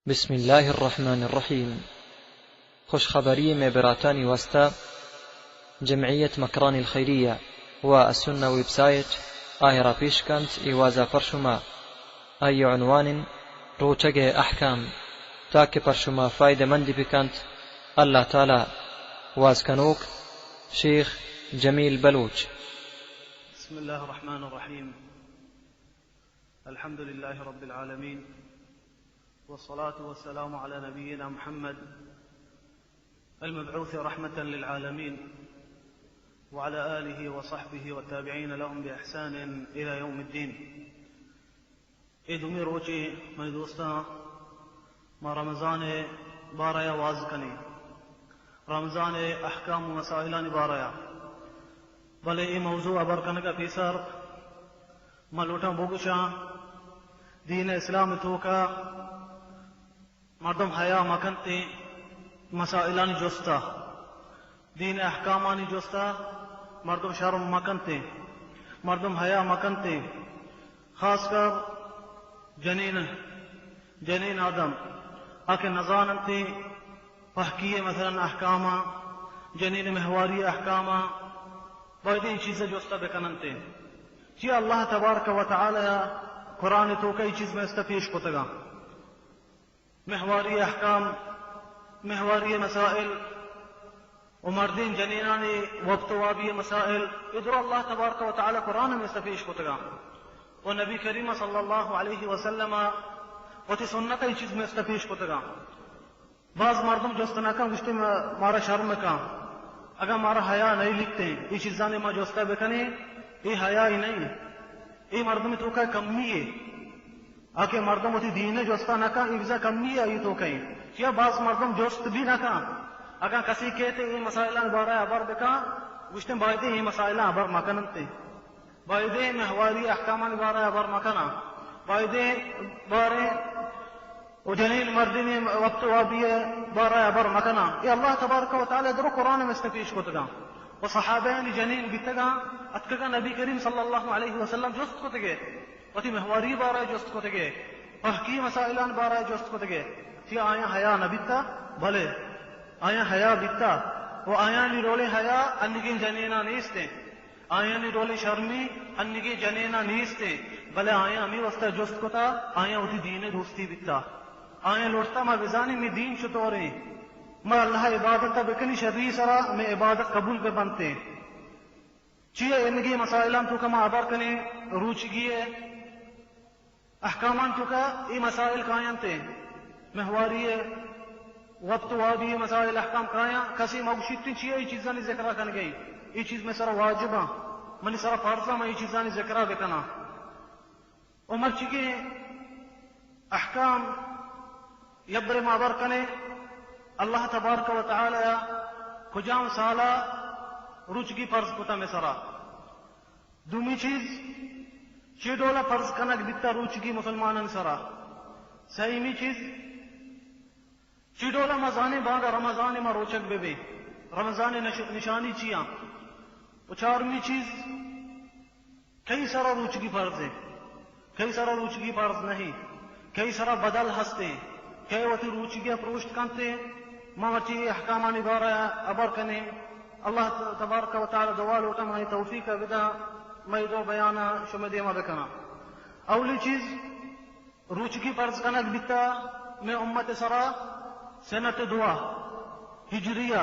بسم اللہ الرحمن الرحیم۔ خوشخبری مئے براتانی واسطہ جمعیت مکران الخیریہ و السنہ ویب سائٹ آئرا پیش کنت، ای وازا پر شما۔ آئی عنوان روچگ احکام، تاکہ پر شما فائدہ مند بکنت۔ اللہ تعالی۔ واز کنوک شیخ جمیل بلوچ۔ بسم الله الرحمن الرحيم. الحمد لله رب العالمين، والصلاة والسلام على نبينا محمد المبعوث رحمة للعالمين، وعلى آله وصحبه والتابعين لهم بإحسان إلى يوم الدين. اے دومی روچے منی دوستاں، ما رمضان بارہ واز کنیں، رمضان احکام و مسائلانی بارہ۔ بلے اے موضوع ءَ ہبر کنگ ءَ پیسر من لوٹاں بگوشاں، دین اسلام ءِ توکا مردم حیا مکنت ایں مسائلانی جستا، دین احکامانی جستا مردم شرم مکنت ایں، مردم حیا مکنت ایں۔ خاص کر جنین، جنین آدم آ کہ نزاننت ایں پہکی ءِ مثلاً احکاماں، جنین مہواری احکاماں، باید اے چیز ءِ جست ءَ بکننت۔ چیا اللہ تبارک و تعالی ءَ قرآن ءِ توکا اے چیز مئے استا پیش کتگاں۔ مہواری احکام، مہواری مسائل و مردین جنینانی وپت وابی مسائل، اے درا اللہ تبارک و تعالی قرآن ءَ مئے استا پیش کتگاں۔ و نبی کریم صلی اللہ علیہ وسلم ءَ وتی سنت ءَ اے چیز مئے استا پیش کتگاں۔ باز مردم جست نہ کن، گوشتے ما-، مارا شرم کن۔ اگاں مارا حیا نہیں لکھتے، اے چیزانی ما جستا بکنیں، اے حیا ہی نہیں۔ اے مردم توکا کمی ہے۔ آ کہ مردم وتی دین جستا نہ کن، اے بزا کمی ہے، اے توکا۔ چیا باز مردم جست بھی نہ کن۔ اگاں کسی کہتے اے مسائلان بارہ ہبر بکن، گوشتے بایدے اے مسائلان ہبر مکننتے۔ بایدیں مہواری احکامانی بارہ ہبر مکناں، بایدیں باریں و جنین مردینی وپت وابی بارہ ہبر مکناں۔ اے اللہ تبارک و تعالی درو قرآن ءَ مئے استا پیش کتگاں و صحابیانی جنین بیتگاں، اتکگاں نبی کریم صلی اللہ علیہ وسلم جست کتگے، وتی مہواری بارہ جست کتگے، پہکی مسائلان بارہ جست کتگے۔ چیا آیاں حیا نہ بیتا؟ بلے آیاں حیا بیتا و آیانی ڈولیں حیا انگیں جنیناں نیستیں۔ آیانی ڈولیں شرمی انگیں جنیناں نیستیں، بلے آیاں ہمے واسطہ جست کتا، آیاں وتی دین ءَ دوستی بیتا۔ آیاں لوٹتا ما بزانیں مئے دین چطوریں، ما اللہ ءِ عبادت ءَ بکنی شری سرا، مئے عبادت قبول بہ بنتیں۔ چیا انگیں مسائلاں توکا ما ہبر کنیں، روچگی ءِ احکامان توکا اے مسائل کاینت، مہواری ءِ وپت وابی مسائل احکام کایاں، کسی مگوشیت چیا اے چیزانی ذکرا کنگئی، اے چیز مئے سرا واجباں، منی سرا فرضاں، من اے چیزانی ذکرا بکناں۔ و مرچیگیں احکام یبرے ما ہبر کنیں، اللہ تبارک و تعالی کجام سالا روچگی فرض کتا مئے سرا؟ دومی چیز، چی ڈولا فرض کنگ بیتا روچگی مسلمانان سرا؟ سیمی چیز، چی ڈولا ما زانیں باندا رمضان ما روچگ بہ بیں؟ رمضان نش-، نشانی چیاں؟ و چارمی چیز، کئی سرا روچگی فرض ہے، کئی سرا روچگی فرض نہیں، کئی سرا بدل ہستے، کئی وتی روچگی پروشت کنتے، ما وتی احکامانی بارہ ہبر کنیں۔ اللہ تبارک و تعالی دعا لوٹاں مئے توفیق بدا، مئے دو بیان شمئے دیما بکناں۔ اولی چیز، روچگی فرض کنگ بیتا مئے امت سرا سنت دعا ہجریہ،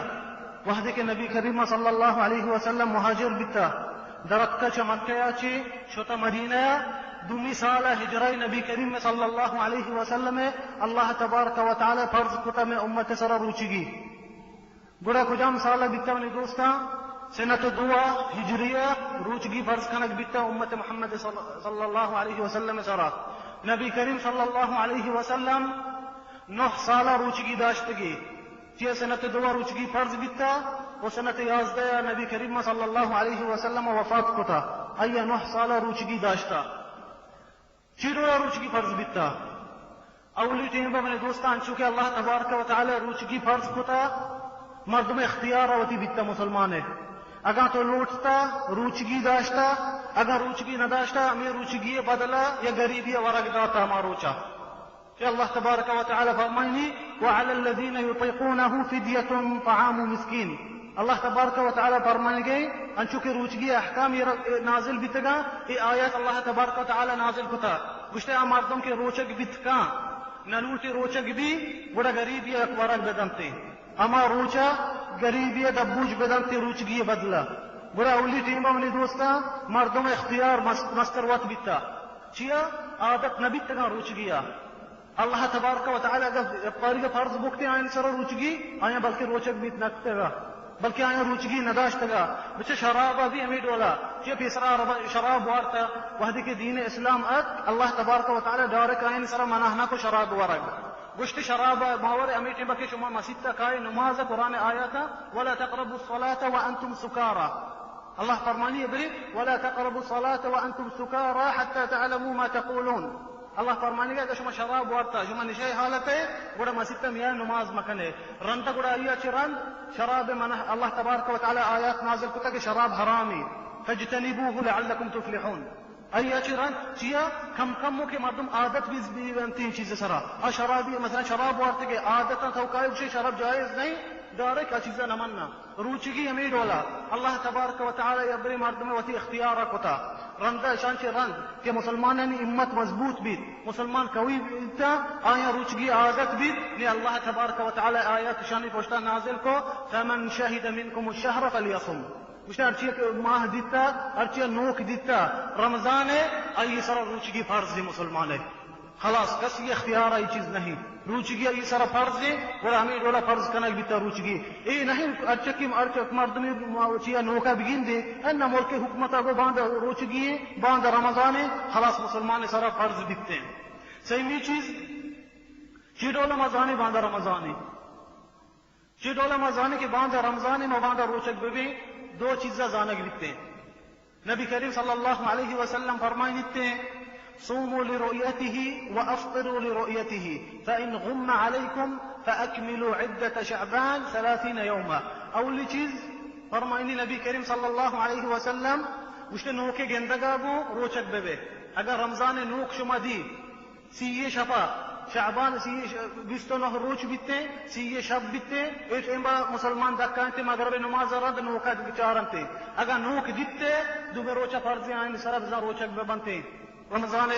وہدے کہ نبی کریم صلی اللہ علیہ وسلم مہاجر بیتا، درتکا چہ مکہ چی شتا مدینہ، دومی سال ہجرہ نبی کریم صلی اللہ علیہ وسلم اللہ تبارک و تعالی فرض کتا مئے امت سرا روچگی۔ گڑا کجام سال ء بیتا منی دوستاں؟ سنت دو ء ہجری ء روچگی فرض کنگ بیتا امت محمد صلی، صلی اللہ علیہ وسلم ء سرا۔ نبی کریم صلی اللہ علیہ وسلم نہ سال ء روچگی داشتگی۔ چیا سنت دو ء روچگی فرض بیتا و سنت یازدہ ء نبی کریم صلی اللہ علیہ وسلم ء وفات کتا۔ آئی ء نہ سال ء روچگی داشتا۔ چی ڈولا روچگی فرض بیتا؟ اولی ٹیم پہ منی دوستاں، انچو کہ اللہ تبارک و تعالی روچگی فرض کتا، مردم اختیار وتی بیتا مسلمان ہے۔ اگاں تو لوٹتا، روچگی داشتا، اگاں روچگی نہ داشتا، ہمیں روچگی بدلا یا غریبی ورگ داتا ہما روچا۔ کہ اللہ تبارک و تعالی فرمائنی، وعلی الذین یطیقونہ فدیۃ طعام مسکین۔ اللہ تبارک و تعالی فرمائنگے، انچو کہ روچگی احکام یہ ر-، نازل بیتگا، یہ آیات اللہ تبارک و تعالی نازل کتا۔ گوشتے آ مردم کہ روچگ بیت کان، نلوٹی روچگ بی، گڑا غریبی یک ورگ بدنتے۔ ہما روچا غریبی دبوج بدنتے روچگی بدلا۔ گڑا اولی ٹیمبا منی دوستا مردم اختیار مس-، مستر وت بیتا۔ چیا؟ عادت نبیتگا روچگیا۔ اللہ تبارک و تعالی اگر پاریگا فرض بکتے آئین سر روچگی، آیا بلکہ روچگ بیت نکتگا، بلکہ آیا روچگی نداشتگا۔ بچے شراب بھی ہمیں ڈولا، چے پیسرا رب-، شراب وارتا، وحدی کے دین اسلام ات، اللہ تبارک و تعالی ڈائریکٹ آئین سر منع نہ کو شراب ورگ۔ گوشت شراب باور ہمیں ٹیمبا کہ شما مسیت کائے نماز قرآن آیاتا، ولا تقربوا الصلاة وانتم سکارا۔ اللہ فرمانی ابری، ولا تقربوا الصلاة وانتم سکارا حتى تعلموا ما تقولون۔ اللہ فرمانی کہ اگر شما شراب وارتا، شما نشے حالت ہے، گڑا مسیت میا نماز مکنے۔ رند گڑا آیا چہ رند شراب منع، اللہ تبارک و تعالی آیات نازل کتا کہ شراب حرامی، فاجتنبوه لعلكم تفلحون۔ آیا چہ رند چیا؟ کم کم کہ مردم عادت بیز بیونتی چیز سرا۔ آ شرابی، مثلاً شراب وارتے کہ عادت تو کائے گوشے شراب جائز نہیں، ڈائریکٹ آ چیزا نہ مننا۔ روچگی ہمیں ڈولا۔ اللہ تبارک و تعالی ابری مردم وتی اختیار کتا۔ رندا اشان چہ رند کہ مسلمانانی ہمت مضبوط بیت، مسلمان قوی بیتا، آیا روچگی عادت بیت، نے اللہ تبارک و تعالی آیات شانی پشتا نازل کو، فمن شهد منكم الشهر فليصم۔ گوشتا ہرچی کہ ماہ دیتا، ہرچی نوک دیتا، رمضان ہے، آئی سر روچگی فرض ہے مسلمان ہے۔ خلاص، کسی اختیار آئی چیز نہیں۔ روچگی آئی سر فرض ہے، گڑا ہمیں ڈولا فرض کنگ بیتا روچگی۔ اے نہیں، ہرچکی، ہرچک مردمی چیا نوکا بگین دے، ان ملک حکومت کو باند روچگی ہے، باند رمضان ہے، خلاص مسلمان سر فرض بیتے ہیں۔ سیمی چیز، چی ڈولا مزانے باند رمضان ہے۔ چی ڈولا ما زانے کہ باندا رمضان ما باندا روچگ ببیں، دو چیزا زانگ بیتے۔ نبی کریم صلی اللہ علیہ وسلم فرمائنیتے، صوموا لرؤيته وافطروا لرؤيته فإن غم عليكم فأكملوا عدة شعبان ثلاثين يوما۔ اولی چیز فرمائنی نبی کریم صلی اللہ علیہ وسلم، گوشتے نوکے گندگا بو روچگ ببے۔ اگر رمضان نوک شما دی، سی شپا، شعبان سی ش-، بیست و نہ روچ بیتے، سی شپ بیتے، اے ٹیمبا مسلمان دکانتے مغرب نماز رند نوکا چارنتے۔ اگا نوک دیتے، دومی روچا فرض آئین سرا بزاں روچگ ببنتے۔ رمضان،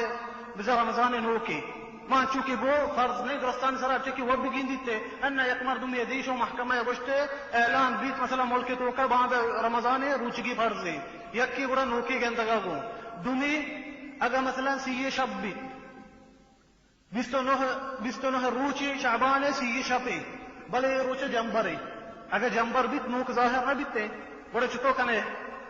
بزاں رمضان نوکے۔ ما چونکہ بو فرض نہیں درستان سرا چکی وب گین دیتے۔ انا یک مردم یہ دیشو محکمہ گوشتے، اعلان بیت مثلاً ملک توکا باند رمضان روچگی فرض ہے۔ یکی گڑا نوکے گندگا گو۔ دومی، اگا مثلاً سی شپ بیت، بیست و نہ، بیست و نہ روچی شعبان ء سی شپے، بلے اے روچ جمبرے۔ اگہ جمبر بیت، نوک ظاہر نہ بیتے، گڑا چتو کنے؟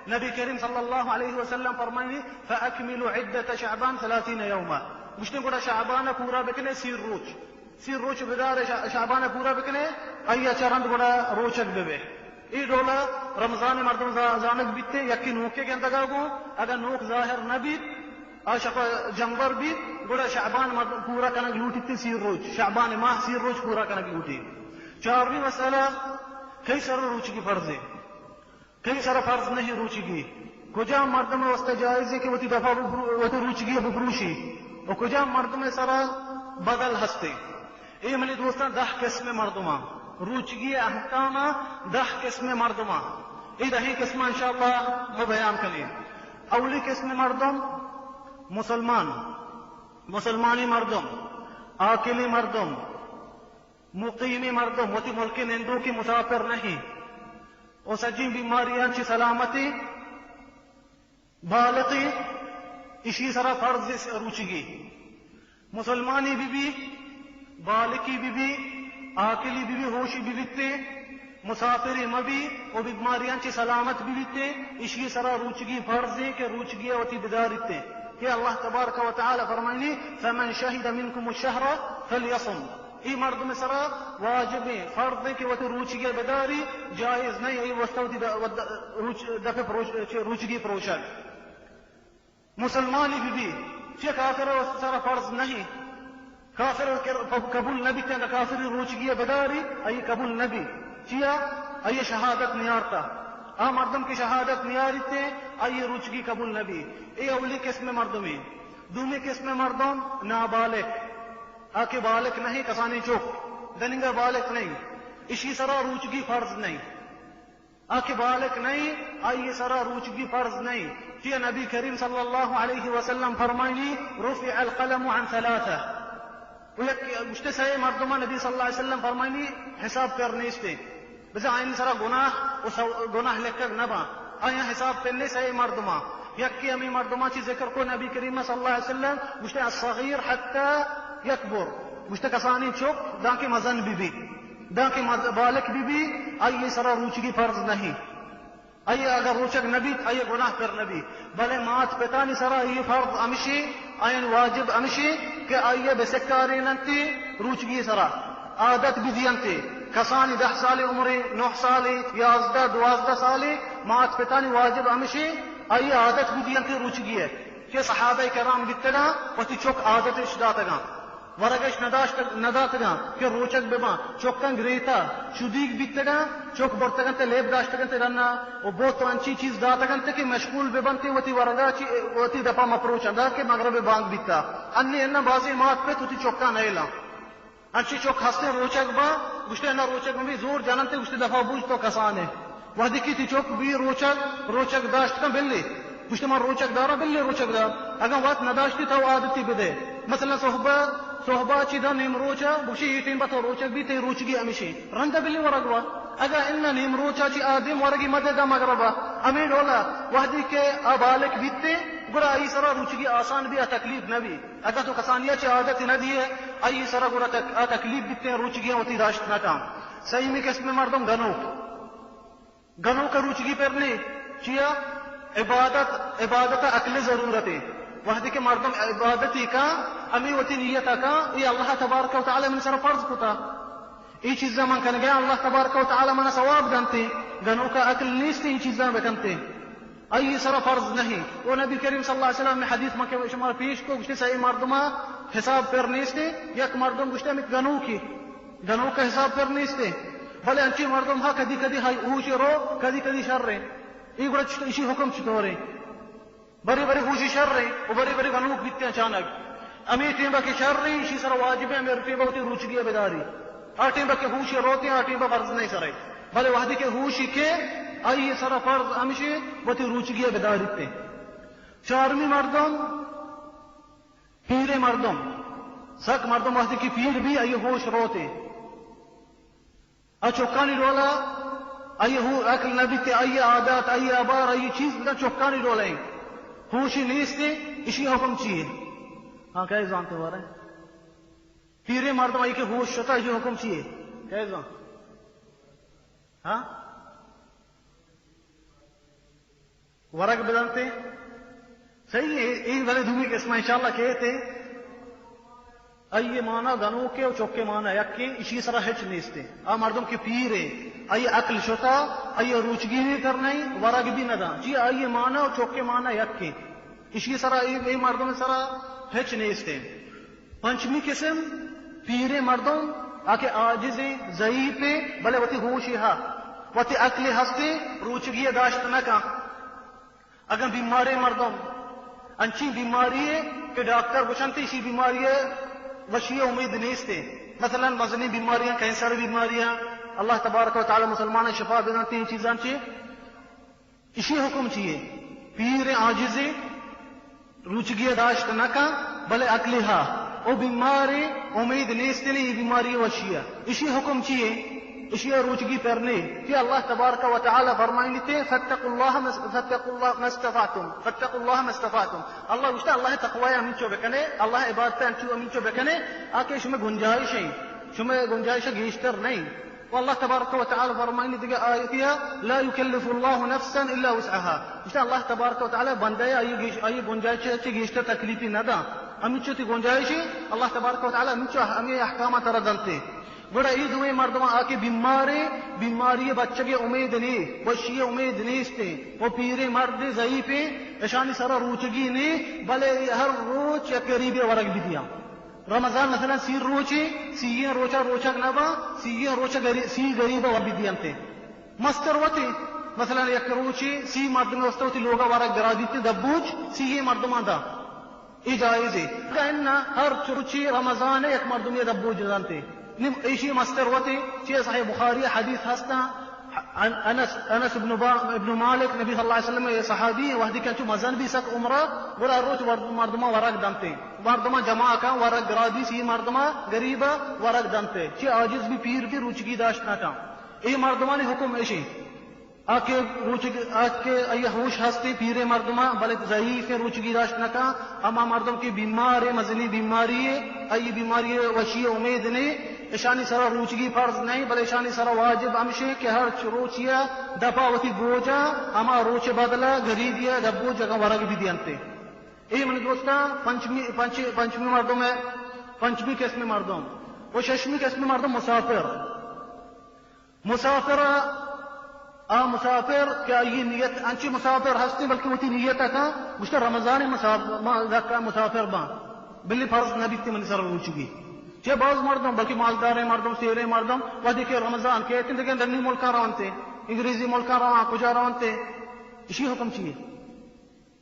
نبی کریم صلی اللہ علیہ وسلم فرمائنی، فأکملوا عدة شعبان ثلاثین یوما۔ گوشتے گڑا شعبان پورا بکنے سی روچ۔ سی روچ بدار شع-، شعبان پورا بکنے، آئی چرند گڑا روچگ ببے۔ اے ڈولا رمضان مردم زا-، زانگ بیتے، یکی نوکے گندگا گوں، اگہ نوک ظاہر نہ بیت، آ شپ جمبر بیت، گڑا شعبان مردم پورا کنگ لوٹیت سی روچ، شعبان ماہ سی روچ پورا کنگ لوٹیت۔ چارمی مسئلہ، کئی سر روچگی فرض ہے؟ کئی سر فرض نہیں روچگی؟ کجام مردم واسطہ جائز ہے کہ وتی دفعہ بپرو-، وتی روچگی بپروشی؟ و کجام مردم سر بدل ہستے؟ اے منی دوستاں دہ قسم مردماں، روچگی احکام دہ قسم مردماں۔ اے دہیں قسم انشاءاللہ ما بیان کنیں۔ اولی قسم مردم مسلمان، مسلمانی مردم، عاقلی مردم، مقیمی مردم، وتی ملک نندوکی مسافر نہیں، و سجین بیماریاں چی سلامتی، بالغی، اشی سرا فرض روچگی۔ مسلمانی بی بی، بالکی بی بی، عاقلی بی بی، ہوشی بی بیتے، مسافری مبی و بیماریاں چی سلامت بی بیتے، اشی سرا روچگی فرض ہے کہ روچگی وتی بداریتے۔ کہ اللہ تبارک و تعالی فرمائنی، فمن شهد منكم الشهر فليصم۔ ای مردم سرا واجب ہے، فرض ہے کہ وتی روچگی بداری، جائز نہیں ای واسطہ وتی د-، ود-، روچ-، دفع پروش-، چہ روچگی پروشگ۔ مسلمانی بی بی، چہ کافر سرا فرض نہیں۔ کافر قبول نبی، تنگا کافر روچگی بداری، ای قبول نبی۔ چیا؟ ای شہادت نیارتا۔ آ مردم کہ شہادت نیاریتے، ای روچگی قبول نبی۔ اے اولی قسم مردمی۔ دومی قسم مردم نابالغ۔ آ کہ بالغ نہ ایں، کسانیں چک دننگا بالغ نہ ایں، اشی سرا روچگی فرض نہ ایں۔ آ کہ بالغ نہ ایں، آئی سرا روچگی فرض نہ ایں۔ چیا نبی کریم صلی اللہ علیہ وسلم فرمائنی، رفع القلم عن ثلاثة۔ و یک گوشتے سئے مردماں نبی صلی اللہ علیہ وسلم فرمائنی، حساب پر نیستے۔ بزاں آیانی سرا گناہ و سو-، گناہ لکگ نہ باں۔ آیاں حساب پر نیست سئے مردماں۔ یکے ہمے مردماں چی ذکر کو نبی کریم صلی اللہ علیہ وسلم گوشتے، الصغیر حتی یکبر۔ گوشتے کسانیں چک دانکہ مزن بہ بی، دانکہ مز-، بالغ بہ بی، آئی سرا روچگی فرض نہ ایں۔ آئی اگر روچگ نہ بیت، آئی گناہ پر نہ بی۔ بلے مات پتانی سرا آئی فرض ہمشی، آیان واجب ہمشی کہ آئی بہ سکاریننتی روچگی سرا۔ عادت بدینتی۔ کسانی دہ سالی عمری، نہ سالی، یازدہ، دوازدہ سالی، مات پتانی واجب ہمشی، آئی عادت بدینتی روچگی۔ کہ صحابہ کرام بیتگاں، وتی چک عادت اش داتگاں۔ ورگش نداشت، نداتگاں کہ روچگ بباں۔ چکاں گریتا، شدیگ بیتگاں، چک برتگنت، لیب داشتگنت ڈنا و بوت و انچی چیز داتگنت کہ مشغول ببنت وتی ورگا چی، وتی دپا مپروچاں، داں کہ مغرب بانگ بیتا۔ انی اناں بازیں مات پت وتی چکاں نیلاں۔ انچی چک ہستیں روچگ باں، گوشتے اناں روچگ ببی، زور جننت، گوشتے دفا بوج تو کسانے۔ وہدے کہ تی چک بی روچگ، روچگ داشت کن بلے۔ گوشتے من روچگ داراں، بلے روچگ دار۔ اگاں وت نداشتی تو عادتی بدے۔ مثلاً صحبہ، صحبہ چی دا نیم روچا، بگشی ای ٹیم با تو روچگ بی، تی روچگی ہمیشی۔ رند بلے ورگ وا۔ اگاں اناں نیم روچا چی آ دیم ورگی مدے دا مغربا۔ ہمے ڈولا وہدے کہ آ بالغ بیتے، گڑا آئی سرا روچگی آسان بی، آ تکلیف نہ بی۔ اگاں تو کسانیا چہ عادت نہ دیئے، آئی سرا گڑا تک-، آ تکلیف بیتیں، روچگیاں وتی داشت نہ کن۔ سیمی قسم مردم گنوک۔ گنوک روچگی پر نے، چیا؟ عبادت، عبادت عقل ضرورت ہے۔ وہدے کہ مردم عبادتی کا، ہمیں وتی نیت کا، یہ اللہ تبارک و تعالی من سر فرض کتا۔ اے چیزاں من کنگا، اللہ تبارک و تعالی منا ثواب دنتے۔ گنوکا عقل نیست اے چیزاں بکنتے۔ آئی سرا فرض نہیں۔ او نبی کریم صلی اللہ علیہ وسلم نے حدیث من کہ شما پیش کو، گشتے سئے مردما حساب پر نیستے۔ یک مردم گشتے ہمیں گنوکی، گنوکا حساب پر نیستے۔ بلے انچی مردم ہا کدی کدی ہائی ہوش رو، کدی کدی شر رے۔ اے گڑا چ-، اسی حکم چطور ہے؟ برے برے ہوشی شر ایں و برے برے گنوک بیت اچانک۔ ہمے ٹیمبا کہ شر ایں، ایشی سرا واجب ایں، ہمے ٹیمبا وتی روچگی ء بداری۔ آ ٹیمبا کہ ہوشی روت ایں، آ ٹیمبا فرض نہیں سر ایں۔ بلے وہدے کہ ہوشی کہ آئی سرا فرض ہمشی وتی روچگی ء بداریت ایں۔ چارمی مردم، پیریں مردم، سک مردم وہدے کہ پیر بی، آئی ہوش روت ایں۔ آ چکانی ڈولا، آئی ہو عقل نہ بیت، آئی عادات، آئی آبار، آئی چیز بدا چکانی ڈولا ایں۔ ہوشی نیست ایں، اشی حکم چی ایں؟ ہاں، کئے زانتے بارے؟ پیریں مردم آئی کہ ہوش شتا، اشی حکم چی ایں؟ کئے زان؟ ہاں؟ ورگ بدنت۔ صحیح ہے، اے بلے دومی قسم انشاءاللہ کہتے۔ آئی مانا گنوکے و چکے مانا یکے، اشی سرا ہچ نیستے۔ آ مردم کہ پیر ہے، آئی عقل شتا، آئی روچگی نہیں کرنا، ورگ بھی نہ دا۔ جی آئی مانا و چکے مانا یکے۔ اشی سرا اے، اے مردم سرا ہچ نیستے۔ پنچمی قسم، پیریں مردم، آ کہ عاجزیں، ضعیفیں، بلے وتی ہوشی ہا، وتی عقلی ہستے، روچگی داشت نہ کن۔ اگاں بیماریں مردم، انچیں بیماری ہے کہ ڈاکٹر گوشنت ایشی بیماری ہے، وشی امید نیستے۔ مثلاً مزنیں بیماریاں، کینسر بیماریاں، اللہ تبارک و تعالی مسلمان شفا بدنت، اے چیزاں چے اشی حکم چیے؟ پیر عاجزیں، روچگی داشت نہ کن، بلے عقلی ہا۔ او بیماریں، امید نیست نے، یہ بیماری وشی ہے۔ اشی حکم چیے؟ اشی روچگی پر نے۔ کہ اللہ تبارک و تعالی فرمائنی تے، فاتقوا اللہ مس-، فاتقوا اللہ ما استطعتم، فاتقوا اللہ ما استطعتم۔ اللہ گوشتا، اللہ تقوی ہمینچو بکنے، اللہ عبادت ہمینچو، ہمینچو بکنے، آ کہ شمے گنجائش ہیں، شمے گنجائش گیشتر نہیں۔ و اللہ تبارک و تعالی فرمائنی دیگه آیتیا، لا یکلف اللہ نفسا الا وسعها۔ گوشتا اللہ تبارک و تعالی بندہ آئی گیش-، آئی گنجائش چی گیشتر تکلیفی ندا۔ ہمینچو تی گنجائشی، اللہ تبارک و تعالی ہمینچو ہمیں احکامات را دنتے۔ گڑا ای دوئیں مردم آ کہ بیمارے، بیماری بچگے امید نی، وشی امید نیستے، و پیرے مرد ضعیفے، اشانی سرا روچگی نی، بلے ہر روچ یک غریبے ورگ بدیا۔ رمضان مثلاً سی روچے، سی روچا روچگ نہ با، سی روچا گری-، سی غریب ور بدینتے۔ مستر وتی، مثلاً یک روچے سی مردم واسطہ وتی لوگا ورگ درا دیتے دبوچ، سی مردمان دا۔ اے جائز اے۔ اگاں اناں ہر روچی رمضان ءَ یک مردمے ءَ دپ بوج دنت۔ نی ایشی مستر وت ایں، چیا صحیح بخاری ءَ حدیث ہستاں، ان-، انس، انس ابن با-، ابن مالک، نبی صلی اللہ علیہ وسلم ءِ صحابی، وہدے کہ انچو مزن بی سک عمرا، گڑا روچ ور-، مردماں ورگ دنت۔ مردماں جمع کن، ورگ گرادی سی مردماں غریبا ورگ دنت۔ چیا عاجز بی، پیر بی، روچگی داشت نہ کن۔ اے مردمانی حکم ایشی۔ آ کہ روچگ-، آ کہ آئی ہوش ہستیں پیریں مردماں، بلے ضعیفیں، روچگی داشت نہ کن، ہما مردم کہ بیماریں، مزنیں بیماری اے، آئی بیماری وشی امید نیں، اشانی سرا روچگی فرض نیں، بلے اشانی سرا واجب ہمشیں کہ ہر چ-، روچیا دپا وتی بوجا ہما روچ بدلا غریبیا دپ بوج اگاں ورگ بی دینت۔ اے من دوستاں پنچمی، پنچ-، پنچمی مردم اے، پنچمی قسم مردم۔ و ششمی قسم مردم مسافر۔ مسافر ءَ، آ مسافر کہ آئی نیت، انچیں مسافر ہستیں بلکہ وتی نیت ءَ کن، گوشتہ رمضان ءَ مساف-، ما زکا مسافر باں، بلے فرض نہ بیت منی سر روچگی۔ چہ باز مردم، بلکہ مالداریں مردم، سیریں مردم، وہدے کہ رمضان کیت دگہ ڈنی ملکاں رونتے، انگریزی ملکاں رواں، کجا رونتے، اشی حکم چی اے؟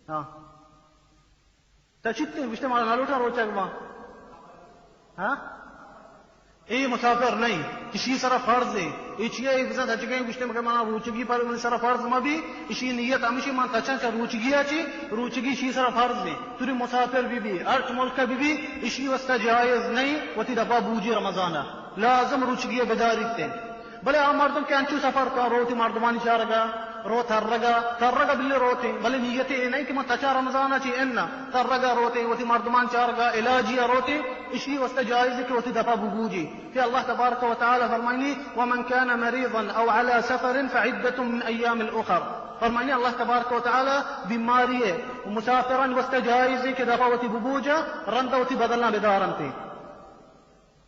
ہاں۔ تچیتے گوشتے مارا نہ لوٹا روچگ باں۔ ہاں؟ اے مسافر نہیں، اشی سرا فرض اے۔ اے چیا اے بزاں تچگیں گوشتے مگر منا روچگی پر من سرا فرض مہ بی، اشی نیت ہمیشی من تچاں چہ روچگی ءَ چی، روچگی اشی سرا فرض اے۔ توری مسافر بی بی، ہرچ ملک بی بی، اشی واسطہ جائز نہیں، وتی دپا بوجی رمضان ءَ۔ لازم روچگی بداریت۔ بلے آ مردم کہ انچو سفر کن، رو وتی مردمانی چارگا، رو ترگا، ترگا بلے روتیں، بلے نیت اے نہیں کہ من تچا رمضان ءَ چی اناں، ترگا روتیں، وتی مردمان چارگا، علاجی ءَ روتیں، اشی واسطہ جائز اے کہ وتی دپا ببوجی۔ کہ اللہ تبارک و تعالی فرمائنی، ومن كان مريضا أو على سفر فعدة من أيام أخر۔ فرمائنی اللہ تبارک و تعالی بیماری اے، مسافران واسطہ جائز اے کہ دپا وتی ببوجا، رندا وتی بدلاں بدارنتے۔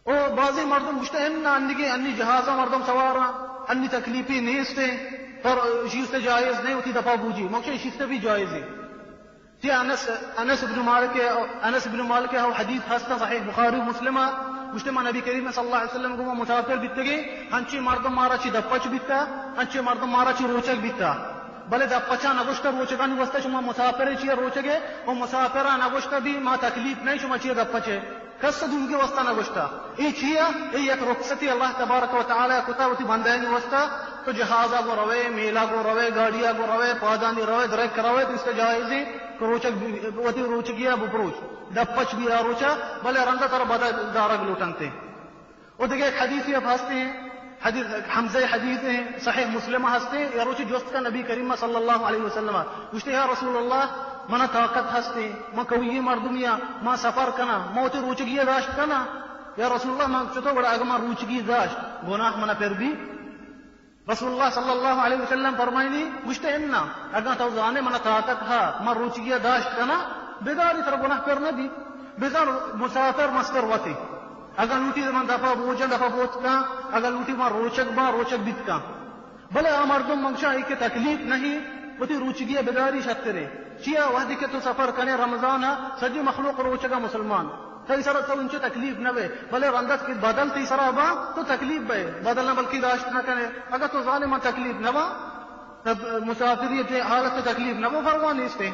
او بازیں مردم گوشتہ، اناں انگہ انی جہازاں مردم سواراں، انی تکلیفی نیستیں، پر اشی است جائز نہیں، وتی دپا بوجی۔ مکشہ اشی است بھی جائز اے۔ تی انس، انس ابن مالک، انس ابن مالک او حدیث ہستاں صحیح بخاری و مسلم ءَ، گوشتہ ما نبی کریم صلی اللہ علیہ وسلم گو ما مسافر بیتگیں، ہنچیں مردم مارا چی دپچ بیتا، ہنچیں مردم مارا چی روچگ بیتا۔ بلے دپچا نگوشتہ روچگانی واسطہ شما مسافر چیا روچگے، او مسافرا نگوشتہ بھی ما تکلیف نہیں شما چیا دپچے۔ کس دومی واسطہ نہ گوشتا۔ اے چیا؟ اے یک رخصتی اللہ تبارک و تعالی کتا وتی بندہانی واسطہ۔ تو جہازا گو روے، میلا گو روے، گاڑیا گو روے، پادانی روے، درک روے، تو است جائزیں کہ روچگ بی-، وتی روچگیا بپروچ۔ دپچ بی آ روچا، بلے رندا ترا بدل دارگ لوٹنتے۔ و دگہ یک حدیثی اب ہستیں، حدیث، حمزہ حدیث ایں، صحیح مسلم ہستیں، یا روچی جست کا نبی کریم صلی اللہ علیہ وسلم، گوشتے، یا رسول اللہ، منا طاقت ہستیں، من قوی مردمی آں، من سفر کناں، من وتی روچگی داشت کناں؟ یا رسول اللہ، من چطور گڑا اگر من روچگی داشت، گناہ منا پر بی؟ رسول اللہ صلی اللہ علیہ وسلم فرمائنی، گوشتے، انا، اگر تو زانے منا طاقت ہا، من روچگی داشت کناں، بداری تر گناہ پر نہ بی، بزن مسافر مستر وتی۔ اگاں لوٹی من دپا بوجاں، دپا بوت کاں، اگاں لوٹی من روچگ باں، روچگ بیت کاں۔ بلے آ مردم من گشاں اے کہ تکلیف نہیں، وتی روچگی ء بداری شترے۔ چیا وہدے کہ تو سفر کنے رمضان ء، سجی مخلوق روچگا مسلمان، تئی سرا تو انچو تکلیف نہ بے، بلے رندت کہ بدل تئی سرا باں تو تکلیف بے، بدل نہ بلکی داشت نہ کنے۔ اگاں تو زانے من تکلیف نہ باں، تب مسافری حالت تکلیف نہ بو، پرواہ نیستے۔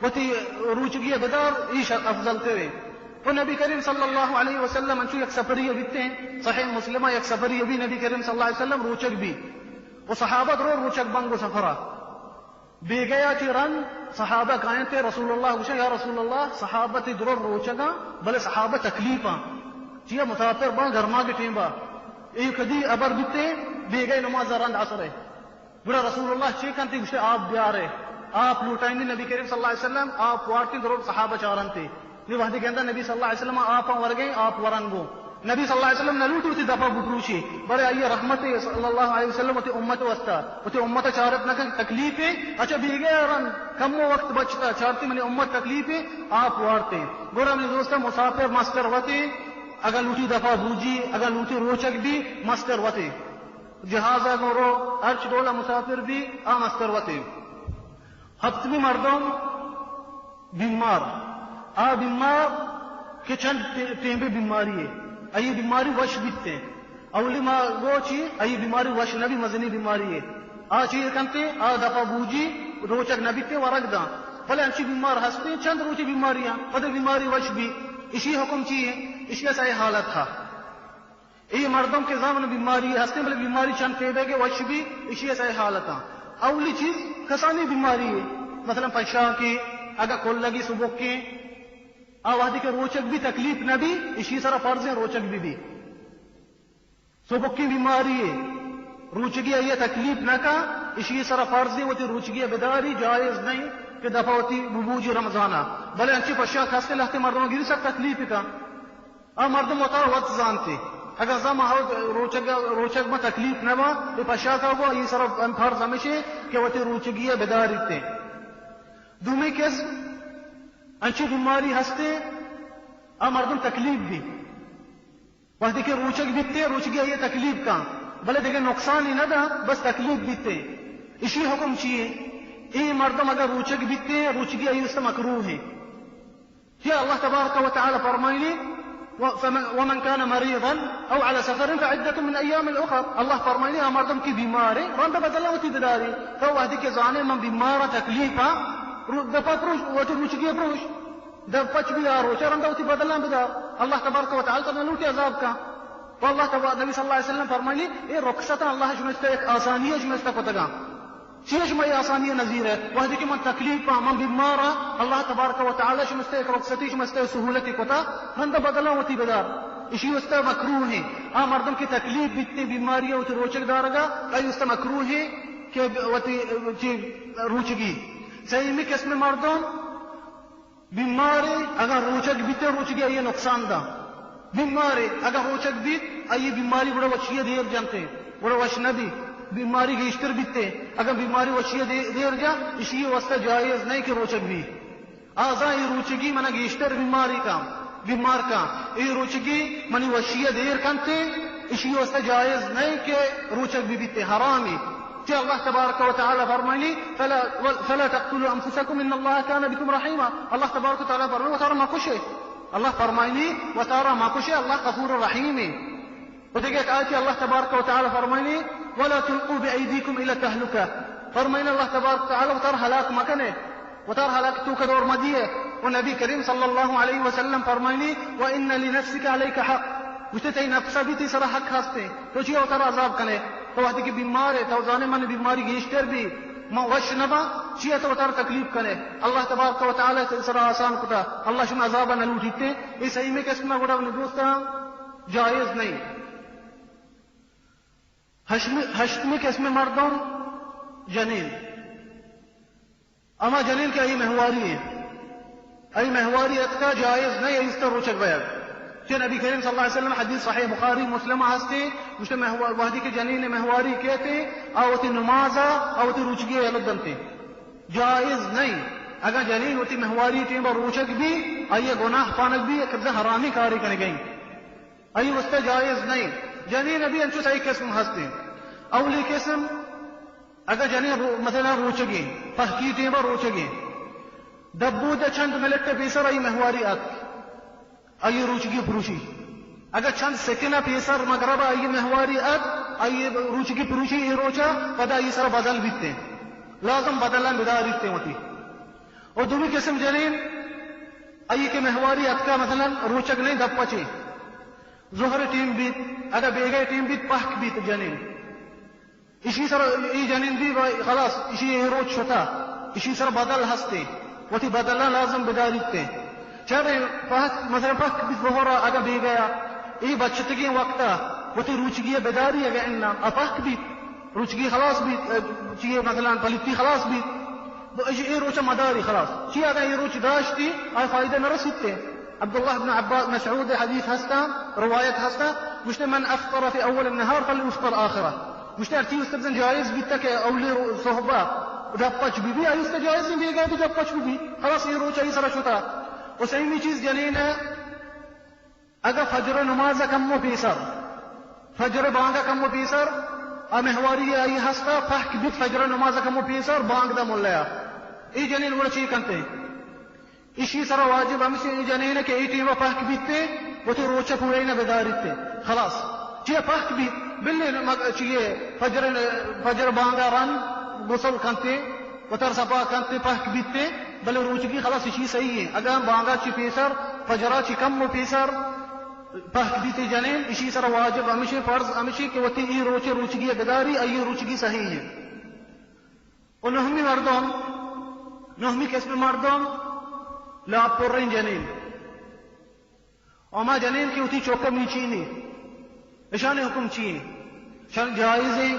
وتی روچگی ء بدار، ایش افضل ترے۔ و نبی کریم صلی اللہ علیہ وسلم انچو یک سفری ء بیتیں، صحیح مسلم ء یک سفری ء بی، نبی کریم صلی اللہ علیہ وسلم روچگ بی و صحابہ درو روچگ بنگ و سفرا۔ بیگہ ء چی رند صحابہ کاینت، رسول اللہ گوشاں، یا رسول اللہ، صحابہ تی درو روچگاں، بلے صحابہ تکلیفاں، چیا مسافر باں گرماگ ٹیمبا۔ اے کدی ابر بیتیں، بیگہ نماز رند عصر ء۔ گڑا رسول اللہ چے کنتی؟ گوشتے، آپ بیارے۔ آپ لوٹائنی نبی کریم صلی اللہ علیہ وسلم، آپ وارتی درو صحابہ چارنتی۔ نی وہدے گندہ نبی صلی اللہ علیہ وسلم آپ ورگیں، آپ ورن گو۔ نبی صلی اللہ علیہ وسلم نہ لوٹی وتی دپا بپروشی، بلے آئی رحمت صلی اللہ علیہ وسلم وتی امت واسطہ، وتی امت چارت نہ کن تکلیف ہے۔ اچھا بیگہ رن کمو وقت بچتا، چارتی منی امت تکلیف ہے، آپ وارتے۔ گڑا منی دوستہ مسافر مستر وتی، اگاں لوٹی دپا بوجی، اگاں لوٹی روچگ بی مستر وتی۔ جہازا گوں رو، ہرچ ڈولا مسافر بی، آ مستر وتے۔ ہپتمی مردم بیمار۔ آ بیمار کہ چند ٹے-، ٹیمبے بیماری ہے۔ آئی بیماری وش بیتے۔ اولی ما گو چی، آئی بیماری وش نبی، مزنی بیماری ہے۔ آ چی کنتے، آ دپا بوجی، روچگ نبیتے، ورگ داں۔ بلے انچیں بیمار ہستیں، چند روچی بیماری ایں، پدا بیماری وش بی، اشی حکم چی ایں؟ اشی سئے حالت ہا۔ اے مردم کہ زامن بیماری ہستیں، بلے بیماری چند پیدے کہ وش بی، اشی سئے حالت ہا۔ اولی چیز کسانی بیماری ایں، مثلاً پشاکی، اگا کلگی سبکیں، آ وہدی کہ روچگ بی تکلیف نہ بی، اشی سرا فرض ایں روچگ بی بی۔ سبکیں بیماری ایں، روچگی آئی تکلیف نہ کا، اشی سرا فرض ایں وتی روچگی بداری، جائز نہ ایں کہ دپا وتی ببوجی رمضانا۔ بلے انچیں پشاک ہستیں لہتے مردم گری سک تکلیف کا۔ آ مردم وتارا وت زانتے۔ اگاں زان ما روچگ، روچگ ما تکلیف نہ با، اے پشاکا گو، آئی سرا فرض ہمیشیں کہ وتی روچگی بداریتے۔ دومی قسم انچیں بیماری ہستیں، آ مردم تکلیف بی۔ وہدے کہ روچگ بیتے، روچگی آئی تکلیف کاں، بلے دگہ نقصانی نہ دا، بس تکلیف بیتے۔ اشی حکم چی ایں؟ اے مردم اگر روچگ بیتے، روچگی آئی است مکروہ ایں۔ یا اللہ تبارک و تعالی فرمائنی، و-، فمن، ومن كان مريضا أو على سفر فعدة من أيام أخر۔ اللہ فرمائنی، آ مردم کہ بیمار ایں، رند بدلا وتی بداری۔ تو وہدے کہ زانے من بیمار آں، تکلیف آں، رو-، دپا پروش، وتی روچگی پروش۔ دپ پچ بی آ روچا رندا وتی بدلاں بدار۔ اللہ تبارک و تعالی ترا نہ لوٹی عذاب کاں۔ و اللہ تبارک، نبی صلی اللہ علیہ وسلم فرمانی، اے رخصتاں اللہ شمستا یک آسانی شمستا کتگاں۔ چی شما اے آسانی نظیر ایں؟ وہدے کہ من تکلیف آں، من بیمار آں، اللہ تبارک و تعالی شمستا یک رخصتی، شمستا یک سہولتی کتا، رندا بدلاں وتی بدار۔ اشی واسطہ مکروہ ایں۔ آ مردم کہ تکلیف بیتے بیماری وتی روچگ دارگا، آئی واسطہ مکروہ ایں کہ وتی، چی، روچگی۔ سیمی قسم مردم بیمارے، اگاں روچگ بیتے، روچگی آئی نقصان دا۔ بیمارے، اگاں روچگ بیت، آئی بیماری گڑا وشی دیر جنتے، گڑا وش نہ بی، بیماری گیشتر بیتے۔ اگاں بیماری وشی دے-، دیر جا، اشی واسطہ جائز نہیں کہ روچگ بی۔ آزاں اے روچگی منا گیشتر بیماری کا، بیمار کا۔ اے روچگی منی وشی دیر کنتے، اشی واسطہ جائز نہیں کہ روچگ بی بیتے، حرامی۔ چہ اللہ تبارک و تعالی فرمائنی، فلا، فلا تقتلوا انفسکم ان اللہ کان بکم رحیما۔ اللہ تبارک و تعالی فرمائنی، وتارا مکشے۔ اللہ فرمائنی، وتارا مکشے، اللہ غفور رحیمے۔ و دگہ ایک آیتی اللہ تبارک و تعالی فرمائنی، ولا تلقوا بأیدیکم الی التهلکہ۔ فرمائنی اللہ تبارک و تعالی، وتارا ہلاک مکنے۔ وتارا ہلاک توکا دور مدیے۔ و نبی کریم صلی اللہ علیہ وسلم فرمائنی، وان لنفسک علیک حق۔ گوشتے تئی نفس بھی تئی سرا حق ہستے۔ تو چیا وتارا عذاب کنے؟ تو وہدے کہ بیمار ئے، تو زانے من بیماری گیشتر بی، من وش نہ باں، چیا تو وتارا تکلیف کنے؟ اللہ تبارک و تعالی تئی سرا آسان کتا، اللہ شما عذاب نہ لوٹیتے۔ اے سیمی قسم گڑا اپنے دوستاں جائز نہیں۔ ہشتمی، ہشتمی قسم مردم جنین۔ ہما جنین کہ آئی مہواری ایں، آئی مہواری اتکا، جائز نہ ایں آئی استا روچگ بیگ۔ چہ نبی کریم صلی اللہ علیہ وسلم حدیث صحیح بخاری مسلم ہستے، گوشتے مہوا-، وہدے کہ جنین مہواری کیتے، آ وتی نمازا، آ وتی روچگی یلہ دنتے۔ جائز نہ ایں۔ اگاں جنین وتی مہواری ٹیما روچگ بی، آئی گناہ پانگ بی، یک حرامی کارے کنگئی۔ آئی واسطہ جائز نہ ایں۔ جنین بھی انچو سئے قسم ہستیں۔ اولی قسم، اگاں جنین رو-، مثلاً روچگیں، پہکی ٹیما روچگیں، دبوجا چند منٹ پیسر آئی مہواری ات، آئی روچگی پروشی۔ اگاں چند سیکنڈ پیسر مغرب آئی مہواری ات، آئی روچگی پروشی، اے روچا پدا آئی سر بدل بیتے۔ لازم بدلاں بداریتے وتی۔ و دومی قسم جنین، آئی کہ مہواری اتکا مثلاً روچگ نہیں، دپ پچے، ظہر ٹیم بیت، اگاں بیگہ ٹیم بیت، پہک بیت جنین۔ اشی سر، ای جنین بی و خلاص، اشی اے روچ شتا، اشی سر بدل ہستے، وتی بدلاں لازم بداریتے۔ چرے پہک، مثلاً پہک بیت ظہر اگاں بیگہ، ای بچتگیں وقتا وتی روچگی بداری اگاں انا، آ پہک بیت۔ روچگی خلاص بیت، اه، چیئے مثلاً پلیتی خلاص بیت، اے روچ مداری خلاص۔ چی اگاں اے روچ داشتی، آئی فائدہ نہ رسیتے۔ عبداللہ ابن عباس مسعود حدیث ہستا، روایت ہستا، گوشتے، من افطر فی اول النهار فلیفطر آخرہ۔ گوشتے، ہرچی است بزن جائز بیتا کہ اولی رو-، صحبہ دپ پچ بی بی، آئی است جائز نہیں، بیگہ بھی دپ پچ بی بی۔ خلاص اے روچ آئی سرا شتا۔ و سیمی چیز جنین اگاں فجر نماز کمو پیسر، فجر بانگ کمو پیسر، آ مہواری آئی ہستا، پہک بیت فجر نماز کمو پیسر، بانگ دا ملیا۔ ای جنین گڑا چی کنتے؟ اشی سرا واجب ہمشی ای جنین کہ ای ٹیما پہک بیتے، وتی روچ پورے نہ بداریتے۔ خلاص۔ چی پہک بیت؟ بلے مگ-، چی فجر، فجر بانگا رند غسل کنتے، وتر صفا کنتے، پہک بیتے۔ بلے روچگی خلاص اشی صحیح ہے۔ اگاں بانگا چی پیسر، فجرا چی کم و پیسر پہک بیتی جنین، اشی سر واجب ہمیشی، فرض ہمیشی کہ وتی ای روچ روچگی بداری، ای روچگی صحیح ہے۔ و نہمی مردم، نہمی قسم مردم، لاپ پرین جنین۔ و ہما جنین کہ وتی چوکا میچینی، اشانی حکم چی ہیں؟ اشان جائز ہیں؟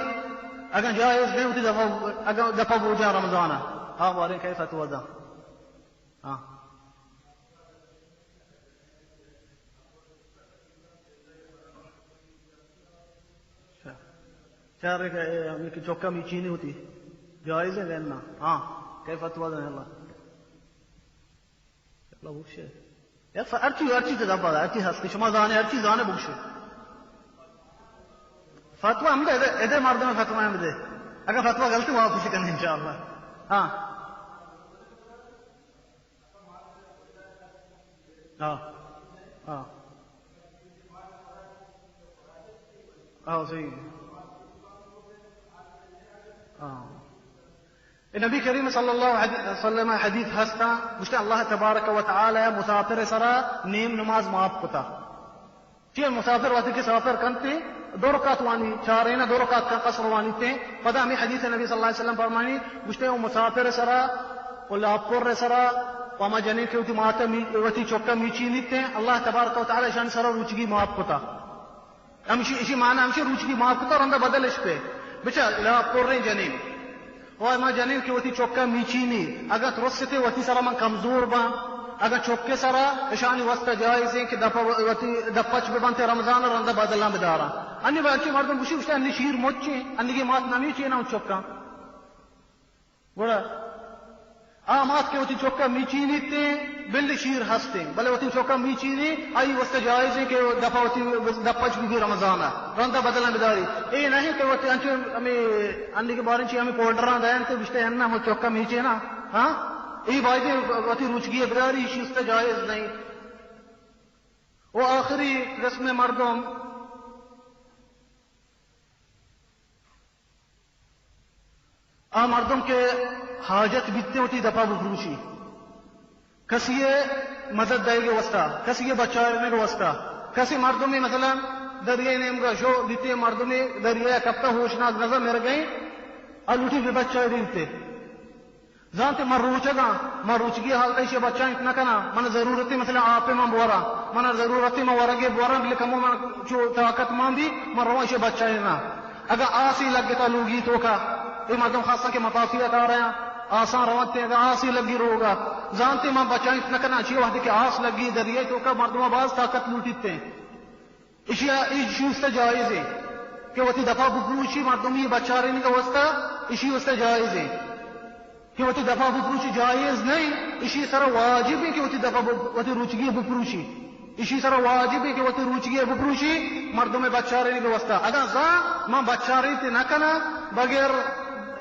اگاں جائز نہیں، وتی دفع، اگاں دفع بوجان رمضان ہے۔ ہاں، باریں کئی فتویٰ داں؟ ہاں۔ چار کہ ہمیں کہ چوکا میچینی ہوتی، جائز ہے کہ نہ؟ ہاں، کئی فتویٰ داں اللہ؟ اللہ بخشے۔ یا ف-، ہرچی، ہرچی تو دبا، ہرچی ہست کہ شما زانے، ہرچی زانے بخشے۔ فتویٰ ہم دے، ادے، ادے مردم فتویٰ ہم دے۔ اگر فتویٰ غلطی واپس کرنے انشاءاللہ۔ ہاں۔ ہاں۔ ہاں۔ ہاں، صحیح۔ ہاں۔ اے نبی کریم صلی اللہ علیہ وسلم حدیث ہستا، گوشتے اللہ تبارک و تعالی مسافر سرا نیم نماز معاف کتا۔ چی مسافر وقتی کہ سفر کنتے، دو رکعت وانی، چاریں دو رکعت کا قصر وانی تے، پدا ہمیں حدیث نبی صلی اللہ علیہ وسلم فرمانی، گوشتے او مسافر سرا، او لاپور سرا، و ہما جنین کہ وتی ماتا می-، وتی چکا میچینی تے، اللہ تبارک و تعالی شان سرا روچگی معاف کتا۔ ہمشی، اشی معنی ہمشی روچگی معاف کتا، رندا بدلش پہ۔ بچا، لا پریں جنین۔ و ہما جنین کہ وتی چکا میچینی، اگاں ترستے وتی سرا من کمزور باں، اگاں چکے سرا اشانی واسطہ جائز ہیں کہ دپا وتی دپچ ببنتے رمضان رندا بدلاں بداراں۔ انی بلکہ مردم گوشی گوشتے انی شیر مچیں، انی کے مات نمیچے نہ چکا۔ گڑا آ مات کہ وتی چکا میچینیت، بل شیر ہستیں، بلے وتی چکا میچینی، آئی واسطہ جائز ہیں کہ دپا وتی دپچ بھی رمضان ہے، رندا بدلا بداری۔ اے نہیں کہ وتی انچو ہمیں انی کے بارے چی ہمیں پاؤڈراں دین تو گشتے ہیں نا، ہم چکا میچے نا، ہاں؟ اے باید وتی روچگی بداری، اشی واسطہ جائز نہیں۔ و آخری قسم مردم، آ مردم کہ حاجت بیتے وتی دپا بپروشی، کسی مدد دئیگ واسطہ، کسی بچائینگ واسطہ، کسی مردمی مثلاً دریائے نیمگا شو دیتے مردمی دریائے کپتا ہوشناک نظر مر گئی، آ لوٹی بے بچائے دیتے۔ زانتے من روچگاں، من روچگی حالت ایشی بچائینت نہ کناں، من ضرورتی مثلاً آپے من بوراں، من ضرورتی من ورگے بوراں، بلے کمو من چو طاقت مان بی، من رواں ایشی بچائیناں۔ اگاں آسی لگتا لوگی توکا، اے مردم خاصا کہ مطافی کارا آسان روانتے، اگاں آسی لگی روگا، زانتے من بچائینت نہ کناں، چی وقت کہ آس لگی دریائے توکا مردم باز طاقت لوٹیتے۔ اشی، اشی واسطہ جائز ہے کہ وتی دپا بپروشی، مردمی بچارینی کا واسطہ، اشی واسطہ جائز ہے کہ وتی دپا بپروشی، جائز نہیں، اشی سر واجب ہے کہ وتی دپا ب-، وتی روچگی بپروشی، اشی سر واجب ہے کہ وتی روچگی بپروشی، مردم بچارینی کا واسطہ۔ اگاں زان من بچارینت نہ کناں بغیر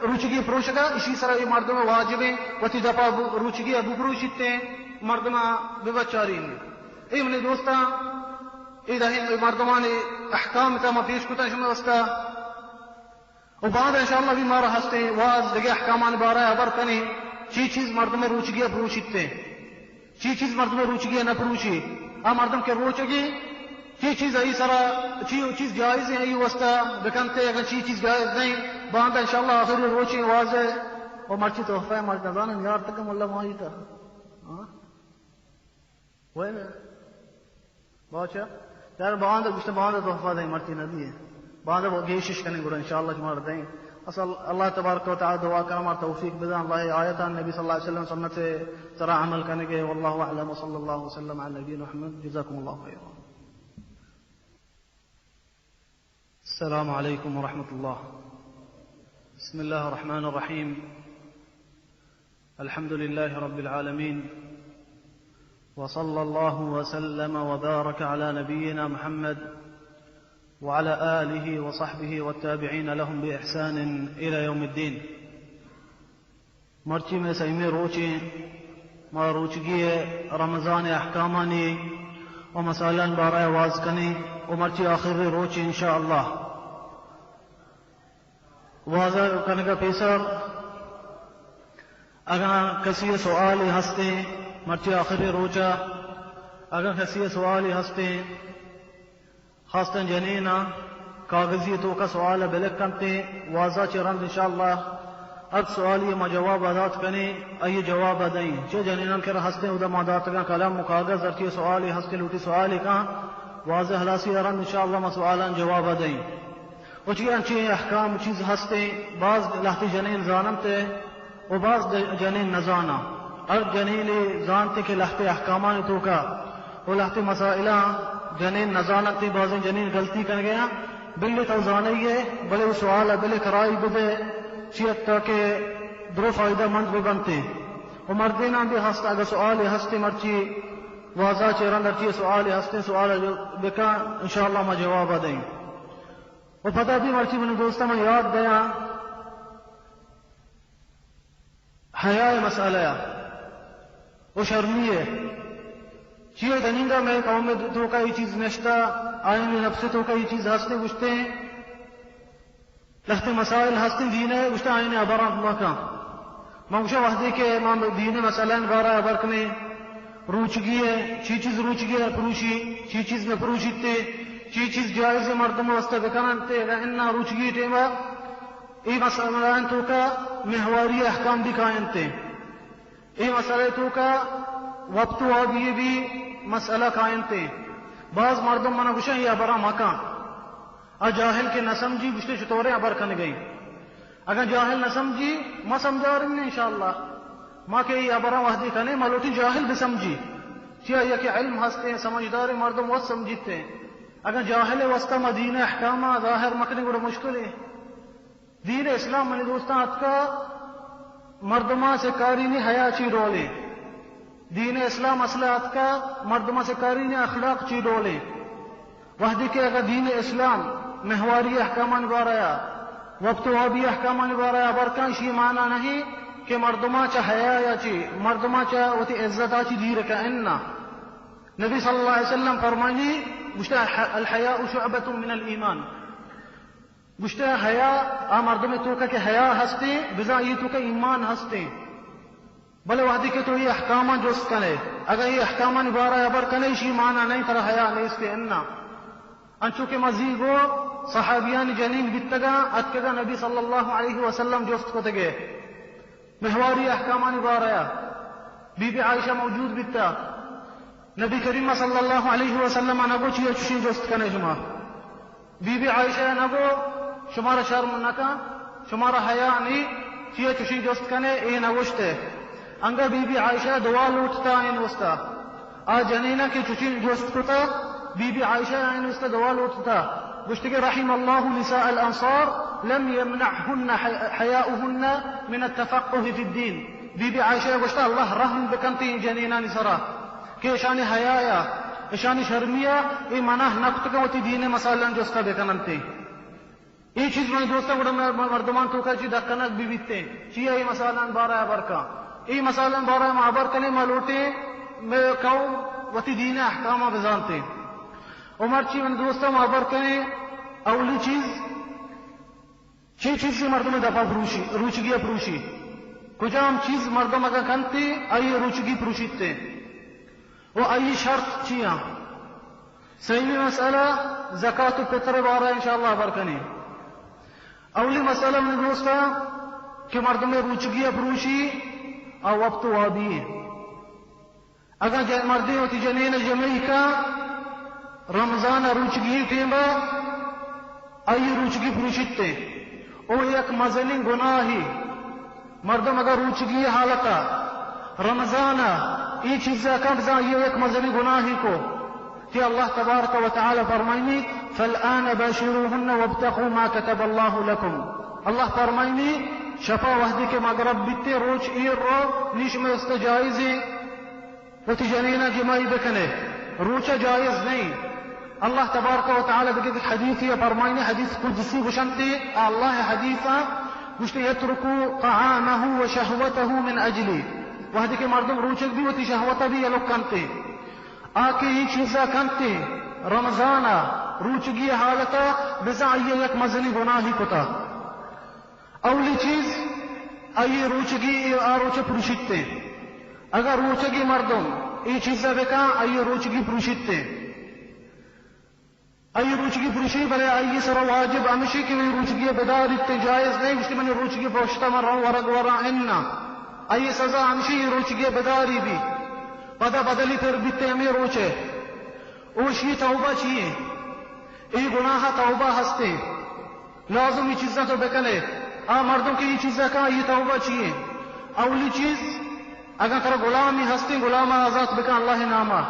روچگی پروشگا، اشی سر اے مردم واجب ہے وتی دپا ب-، روچگی بپروشیتے، مردم ببچارینی۔ اے منی دوستاں، اے دہیں مردمانی احکام تا ما پیش کتا شما واسطہ۔ و بعد انشاءاللہ بھی مارا ہستے واز دگہ احکامانی بارہ حبر کنی، چی چیز مردم روچگی پروشیتے، چی چیز مردم روچگی نہ پروشی۔ آ مردم کہ روچگی، چی چیز ای سرا، چی چیز جائز ہیں ای واسطہ بکنتے، اگر چی چیز جائز نہیں، باندہ انشاءاللہ آخری روچی واز ہے۔ و مرچی تحفہ مرچی نزانن یار تکم اللہ ماہی تا۔ ہاں؟ وین باچا، یار، باندا گوشت، باندا تحفہ دیں، مرچی نہ دیے۔ باندا گیشش کنیں، گڑا انشاءاللہ شمار دیں۔ اصل اللہ تبارک و تعالی دعا کرم اور توفیق بدن، اللہ آیتان نبی صلی اللہ علیہ وسلم سنت سرا عمل کرنے کے۔ واللہ اعلم، وصلی اللہ وسلم علی نبی محمد، جزاکم اللہ خیرا۔ السلام عليكم ورحمة الله. بسم الله الرحمن الرحيم. الحمد لله رب العالمين. وصلى الله وسلم وبارك على نبينا محمد وعلى آله وصحبه والتابعين لهم بإحسان إلى يوم الدين. مرچی مئے سئیمیں روچیں، ما روچگی ء رمضان ء احکامانی و مسائلانی بارہ ء واز کنیں و مرچی آخری روچیں انشاءاللہ۔ واز کنگ ء پیسر اگاں کسی ءَ سوالے ہستیں، مرچی آخری روچ ءَ، اگاں کسی ءَ سوالے ہستیں، خاصتاً جنیناں کاغذی توکا سوال ءَ بلکھ کنتیں، واز ءَ چہ رند انشاءاللہ ہر سوالی ءَ ما جواب ءَ دات کنیں، آئی ءِ جواب ءَ دئیں۔ چہ جنیناں کرا ہستیں، اودا ما داتگاں قلم و کاغذ، ہرچی سوالے ہستیں، لوٹی سوالے کن، واز ءَ ہلاسی ءَ رند انشاءاللہ ما سوالاں جواب ءَ دئیں۔ و چی انچیں احکام چیز ہستیں، باز لہتے جنین زاننت و باز د-، جنین نزاناں۔ ہر جنینے زانت کہ لہتے احکامانی توکا و لہتے مسائلاں جنین نزاننت، بازیں جنین غلطی کنگیاں۔ بلے تو زانئے، بلے او سوال ءَ بلے کرائی بدے، چی حتی کہ درو فائدہ مند بہ بنتے۔ و مردیناں بھی ہست، اگہ سوالے ہستے مرچی واز ءَ چہ رند ہرچی سوالے ہستیں، سوال ءَ بکن، انشاءاللہ ما جواب ءَ دئیں۔ و پدا بھی مرچی منی دوستاں من یات دیاں، حیا ءِ مسئلہ ءَ و شرمی ءَ۔ چیا دنیگا مئے قوم ءِ توکا اے چیز نشتہ، آیانی نفس ءِ توکا اے چیز ہستیں، گوشتیں لہتے مسائل ہستیں دین ءِ، گوشتہ آیانی ہبراں مکن۔ من گوشاں وہدے کہ ما دین ءِ مسئلہانی بارہ ءَ ہبر کنیں، روچگی ءِ، چی چیز روچگی ءَ پروشی، چی چیز نہ پروشیت، چی چیز جائز مردم واسطہ بکننت، اگاں اناں روچگی ٹیم ءَ اے مسئلہانی توکا مہواری احکام بھی کاینت۔ اے مسئلہ توکا وپت و وابی بھی مسئلہ کاینت۔ باز مردم منا گوشاں اے ہبراں مکن۔ آ جاہل کہ نہ سمجھی، گوشتے چطوریں ہبر کنگئے۔ اگاں جاہل نہ سمجھی، ما سمجھاریں انشاءاللہ۔ ما کہ اے ہبراں وہدے کنیں، ما لوٹیں جاہل بہ سمجھی۔ چیا کہ علم ہستیں، سمجھداریں مردم وت سمجھیت۔ اگاں جاہل ءِ واسطہ ما دین ءِ احکاماں ظاہر مکنیں، گڑا مشکلیں۔ دین اسلام منی دوستاں اتکا مردماں سکارینی حیا چی ڈولیں۔ دین اسلام اصل اتکا مردماں سکارینی اخلاق چی ڈولیں۔ وہدے کہ اگاں دین اسلام مہواری احکامانی بارہ ءَ، وپت و وابی احکامانی بارہ ءَ ہبر کن، اشی معنی نہیں کہ مردماں چہ حیا یا چی، مردماں چہ وتی عزت ءَ چی دیر کن، اناں۔ نبی صلی اللہ علیہ وسلم فرمانی، گوشتہ، الحیاء شعبۃ من الایمان۔ گوشتہ، حیا، آ مردم توکا کہ حیا ہستیں، بزاں اے توکا ایمان ہستیں۔ بلے وہدے کہ تو اے احکاماں جست کنے، اگاں اے احکامانی بارہ ءَ ہبر کنے، اشی معنی نہیں ترا حیا نیست، اناں۔ انچو کہ مزیگو صحابیانی جنین بیتگاں، اتکگاں نبی صلی اللہ علیہ وسلم جست کتگے۔ مہواری احکامانی بارہ ءَ بی بی عائشہ موجود بیتا۔ نبی کریم صلی اللہ علیہ وسلم ءَ نگو چیا چشیں جست کنے شما؟ بی بی عائشہ ءَ نگو شمارا شرم نکن، شمارا حیا نی، چیا چشیں جست کنے؟ اے نگوشتے۔ انگا بی بی عائشہ دعا لوٹتا آئین واسطہ۔ آ جنینا کہ چچین جست کتا، بی بی عائشہ آئین است دعا لوٹتا، گوشتی کہ رحم اللہ نساء الانصار لم یمنعهن حیاؤهن من التفقه فی الدین۔ بی بی عائشہ گوشتا، اللہ رحم بکنتی این جنینانی سرا کہ اشانی حیا یا اشانی شرمیا اے منع نکتگا وتی دین مسائلان جستا بکننتی۔ اے چیز منی دوستاں گڑا مر-، مر-، مردمان توکا چی دکنگ بہ بیتیں۔ چیا اے مسائلان بارا ہبر کن؟ اے مسائلان بارا ما ہبر کنیں، ما لوٹیں مئے قوم وتی دین احکاما بزانتیں۔ و مرچی منی دوستاں ما ہبر کنیں، اولی چیز، چی چیزی مردم دپا پروشی، روچگیا پروشی؟ کجام چیز مردم اگاں کنتی، آئی روچگی پروشیتے؟ و آئی شرط چیاں؟ سیمی مسئلہ زکات و فطر بارا انشاءاللہ ہبر کنیں۔ اولی مسئلہ منی دوستاں کہ مردم روچگی پروشی آ وقت وابی۔ اگاں جن-، مردے وتی جنین جمعی کا رمضان روچگی ٹیمبا آئی روچگی پروشیتے، او یک مزنیں گناہی۔ مردم اگاں روچگی حالتا رمضان ء اے چیز ء کنت، بزاں آئی ء یک مزنیں گناہے کو۔ کہ اللہ تبارک و تعالی فرمائنی، فالآن باشروهن وابتغوا ما كتب الله لكم۔ اللہ فرمائنی، شپا وحدی کہ مغرب بیتے، روچ ایر رو، نی شمئے است جائزیں وتی جنینا جماعی بکنے، روچ جائز نہیں۔ اللہ تبارک و تعالی دگہ حدیثی فرمائنی، حدیث قدسی گوشنتی، اللہ حدیثا گوشتی، یترک طعامه و شهوته من اجلی۔ وحدی کہ مردم روچگ بھی وتی شہوتا بھی یلو کنتے، آ کہ اے چیزا کنتے رمضانا روچگی حالتا، بزاں آئی یک مزنی گناہی کتا۔ اولی چیز، آئی روچگی آ روچ پروشیت انت۔ اگاں روچگی مردم اے چیز ء بکن، آئی روچگی پروشیت انت۔ آئی روچگی پروشی، بلے آئی سر واجب ہمشی کہ وی روچگی بداریت، جائز نہیں، گوشتی منی روچگی پروشتا، من رو ورگ وراں، اناں۔ آئی سزا ہمشی روچگی بداری بی، پدا بدلی پر بیت ہمیں روچے۔ اوشی توبہ چیئے؟ اے گناہ توبہ ہستے۔ لازم اے چیزاں تو بکنے۔ آ مردم کہ اے چیزاں کن، اے توبہ چیئے؟ اولی چیز، اگاں ترا غلامی ہستیں، غلام آزات بکن اللہ ناما۔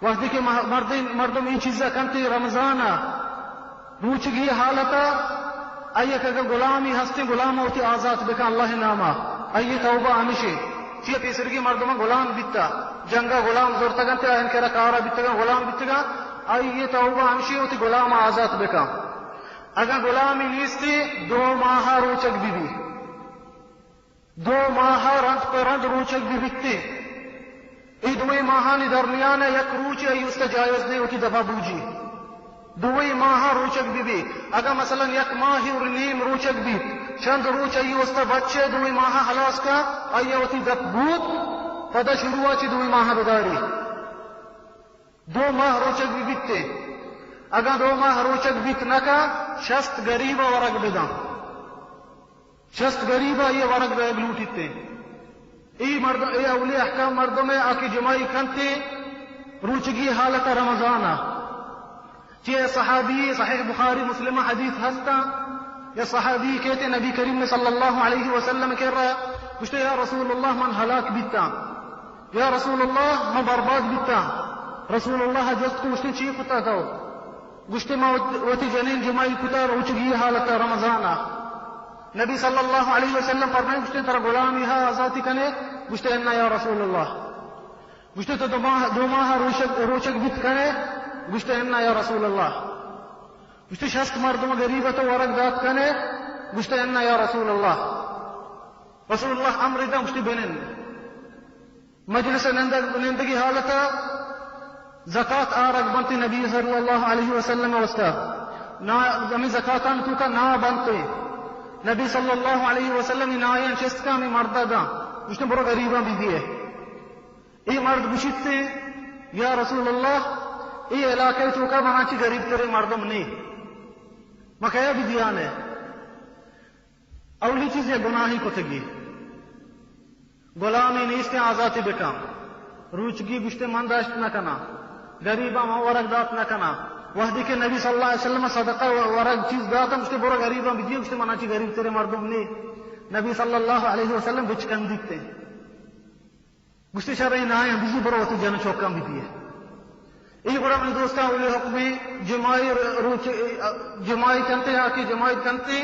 وقتی کہ مہ-، مردم، مردم اے چیزاں کنتے رمضان ء، روچگی حالت ء، آئی ء کہ اگاں غلامی ہستیں، غلام ء وتی آزات بکن اللہ ناما۔ آئی توبہ ہمیشیں۔ چیا پیسرگی مردماں غلام بیتا، جنگا غلام زرتگنتے، آیان کرا کارا بیتگاں، غلام بیتگاں، آئی توبہ ہمیشیں وتی غلام آزات بکن۔ اگاں غلامی نیستی، دو ماہ روچگ بی بی۔ دو ماہ رند پہ رند روچگ بہ بیت۔ اے دوئیں ماہانی درمیان ء یک روچے آئی است جائز نہیں وتی دپا بوجی۔ دوئیں ماہ روچگ بہ بی۔ اگاں مثلاً یک ماہ اور نیم روچگ بیت، چند روچ آئی است بچے دوئیں ماہ ہلاس کا، آئی وتی دپ بوت، پدا شروع چی دوئیں ماہ بداری۔ دو ماہ روچگ بہ بیت۔ اگاں دو ماہ روچگ بیت نہ کا، شست غریب ء ورگ بداں۔ شست غریب ء یہ ورگ دئیگ لوٹیت۔ اے مرد، اے اولی احکام مردم ء آ کہ جمائی کنت روچگی حالت رمضان ء۔ چہ صحابی، صحیح بخاری مسلم حدیث ہستا، یا صحابی کہتے نبی کریم صلی اللہ علیہ وسلم کرا، گوشتے یا رسول اللہ من ہلاک بیتاں، یا رسول اللہ من برباد بیتاں۔ رسول اللہ جست کو گوشتے چی کتا تو؟ گوشتے ما وت-، وتی جنین جمائی کتا روچگی حالت رمضان ء۔ نبی صلی اللہ علیہ وسلم فرمائے، گوشتے ترا غلامی ہا آزاتی کنے؟ گوشتے انا یا رسول اللہ۔ گوشتے تو دو ماہ، دو ماہ روچگ، روچگ بیت کنے؟ گوشتے انا یا رسول اللہ۔ گوشتے شست مردم غریب تو ورگ دات کنے؟ گوشتے انا یا رسول اللہ۔ رسول اللہ امر داں، گوشتے بنند۔ مجلس نندگ، نندگی حالت زکات آرگ بنت نبی صلی اللہ علیہ وسلم واسطہ۔ نا، ہمیں زکاتان تو کا نا بنت۔ نبی صلی اللہ علیہ وسلم نایاں چست کا ہمیں مردہ داں۔ گوشتے برو غریباں بہ دیئے۔ اے مرد گوشیت، یا رسول اللہ، اے علاقہ توکا منا چی غریب ترے مردم نے، ما کیا بدیانے؟ اولی چیز یا گناہی کتگی، غلامی نیست آزاتی بکن۔ روچگی گوشتے من داشت نہ کنا، غریباں من ورگ دات نہ کنا۔ وحدی کہ نبی صلی اللہ علیہ وسلم صدقہ و-، ورگ چیز داتا، گوشتے برو غریباں بدیے، گوشتے منا چی غریب ترے مردم نے۔ نبی صلی اللہ علیہ وسلم بچکندیتے۔ گوشتے، شر اے نہ ایں، بزی برو وتی جن چوکاں بدیے۔ اے گڑا منی دوستاں، اولی حکمے جمائی روچ، جمائی کنتے، آ کہ جمائی کنتے،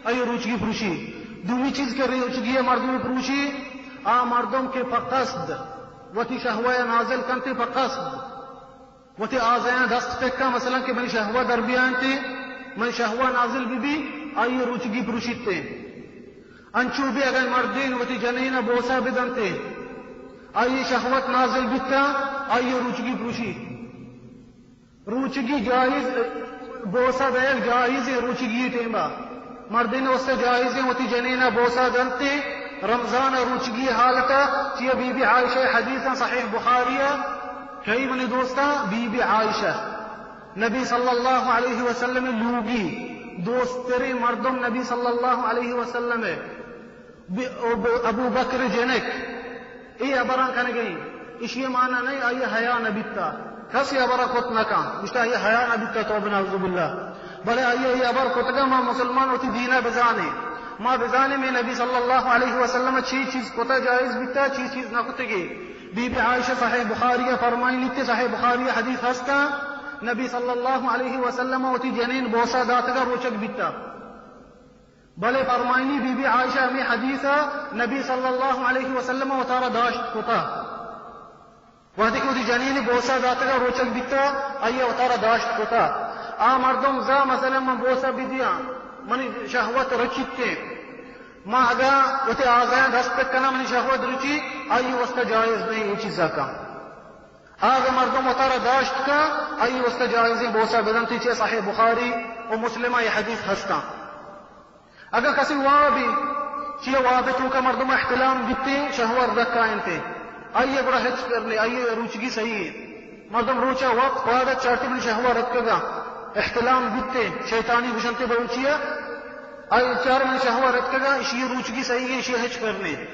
آئی روچگی پروشی۔ دومی چیز کہ روچگی مردم پروشی، آ مردم کہ پہ قصد وتی شہوہ نازل کنتے، پہ قصد وتی آزایاں دست پکا، مثلاً کہ منی شہوہ در بیانتے، منی شہوہ نازل بہ بی، آئی روچگی پروشیتے۔ انچو بی اگن مردین وتی جنین بوسہ بدنتے، آئی شہوت نازل بیتا، آئی روچگی پروشی۔ روچگی جائز، بوسہ دئیگ جائز، روچگی ٹیما مردین واسطہ جائز، وتی جنین بوسہ دنتے۔ رمضان روچگی حالتا، چیا بی بی عائشہ حدیث صحیح بخاری، کئی منی دوستاں، بی بی عائشہ نبی صلی اللہ علیہ وسلم لوگی، دوستریں مردم نبی صلی اللہ علیہ وسلم، ب-، اب-، ابو بکر جنک، اے ہبراں کنگئیں۔ اشی مانا نہیں آئی حیا نہ بیتا، کسی ہبرا کت نہ کن، گوشتا آئی حیا نہ بیتا، تو بنعوذ باللہ۔ بلے آئی اے ہبر کتگا ما مسلمان وتی دینا بزانے، ما بزانے میں نبی صلی اللہ علیہ وسلم چی چیز کتا جائز بیتا، چی چیز نہ کتگی۔ بی بی عائشہ صحیح بخاری فرمائنی تے، صحیح بخاری حدیث ہستا، نبی صلی اللہ علیہ وسلم وتی جنین بوسہ داتگا روچگ بیتا۔ بلے فرمائنی بی بی عائشہ ہمیں حدیث نبی صلی اللہ علیہ وسلم وتارا داشت کتا۔ وہدے کہ وتی جنین بوسہ داتگا روچگ بیتا، آئی وتارا داشت کتا۔ آ مردم زا مثلاً من بوسہ بدیاں، منی شہوت رچیتے، ما اگاں وتی آزایاں دست پہ کناں، منی شہوت رچی، آئی واسطہ جائز نہیں اے چیزا کن۔ آ اگاں مردم وتارا داشت کن، آئی واسطہ جائزیں بوسہ بدنتی، چہ صحیح بخاری و مسلم اے حدیث ہستاں۔ اگاں کسی وابی چیا واب ءِ توکا مردم احتلام بیتے، شہوار دکا انتے، آئی ءَ گڑا ہچ پر نے، آئی ءِ روچگی صحیح ہے۔ مردم روچا وقت پاد چارتے من شہوار اتکگا، احتلام بیتے، شیطانی گشنتے بلوچیا، آئی چار من شہوار اتکگا، اشی روچگی صحیح ہے، اشی ہچ پر نے۔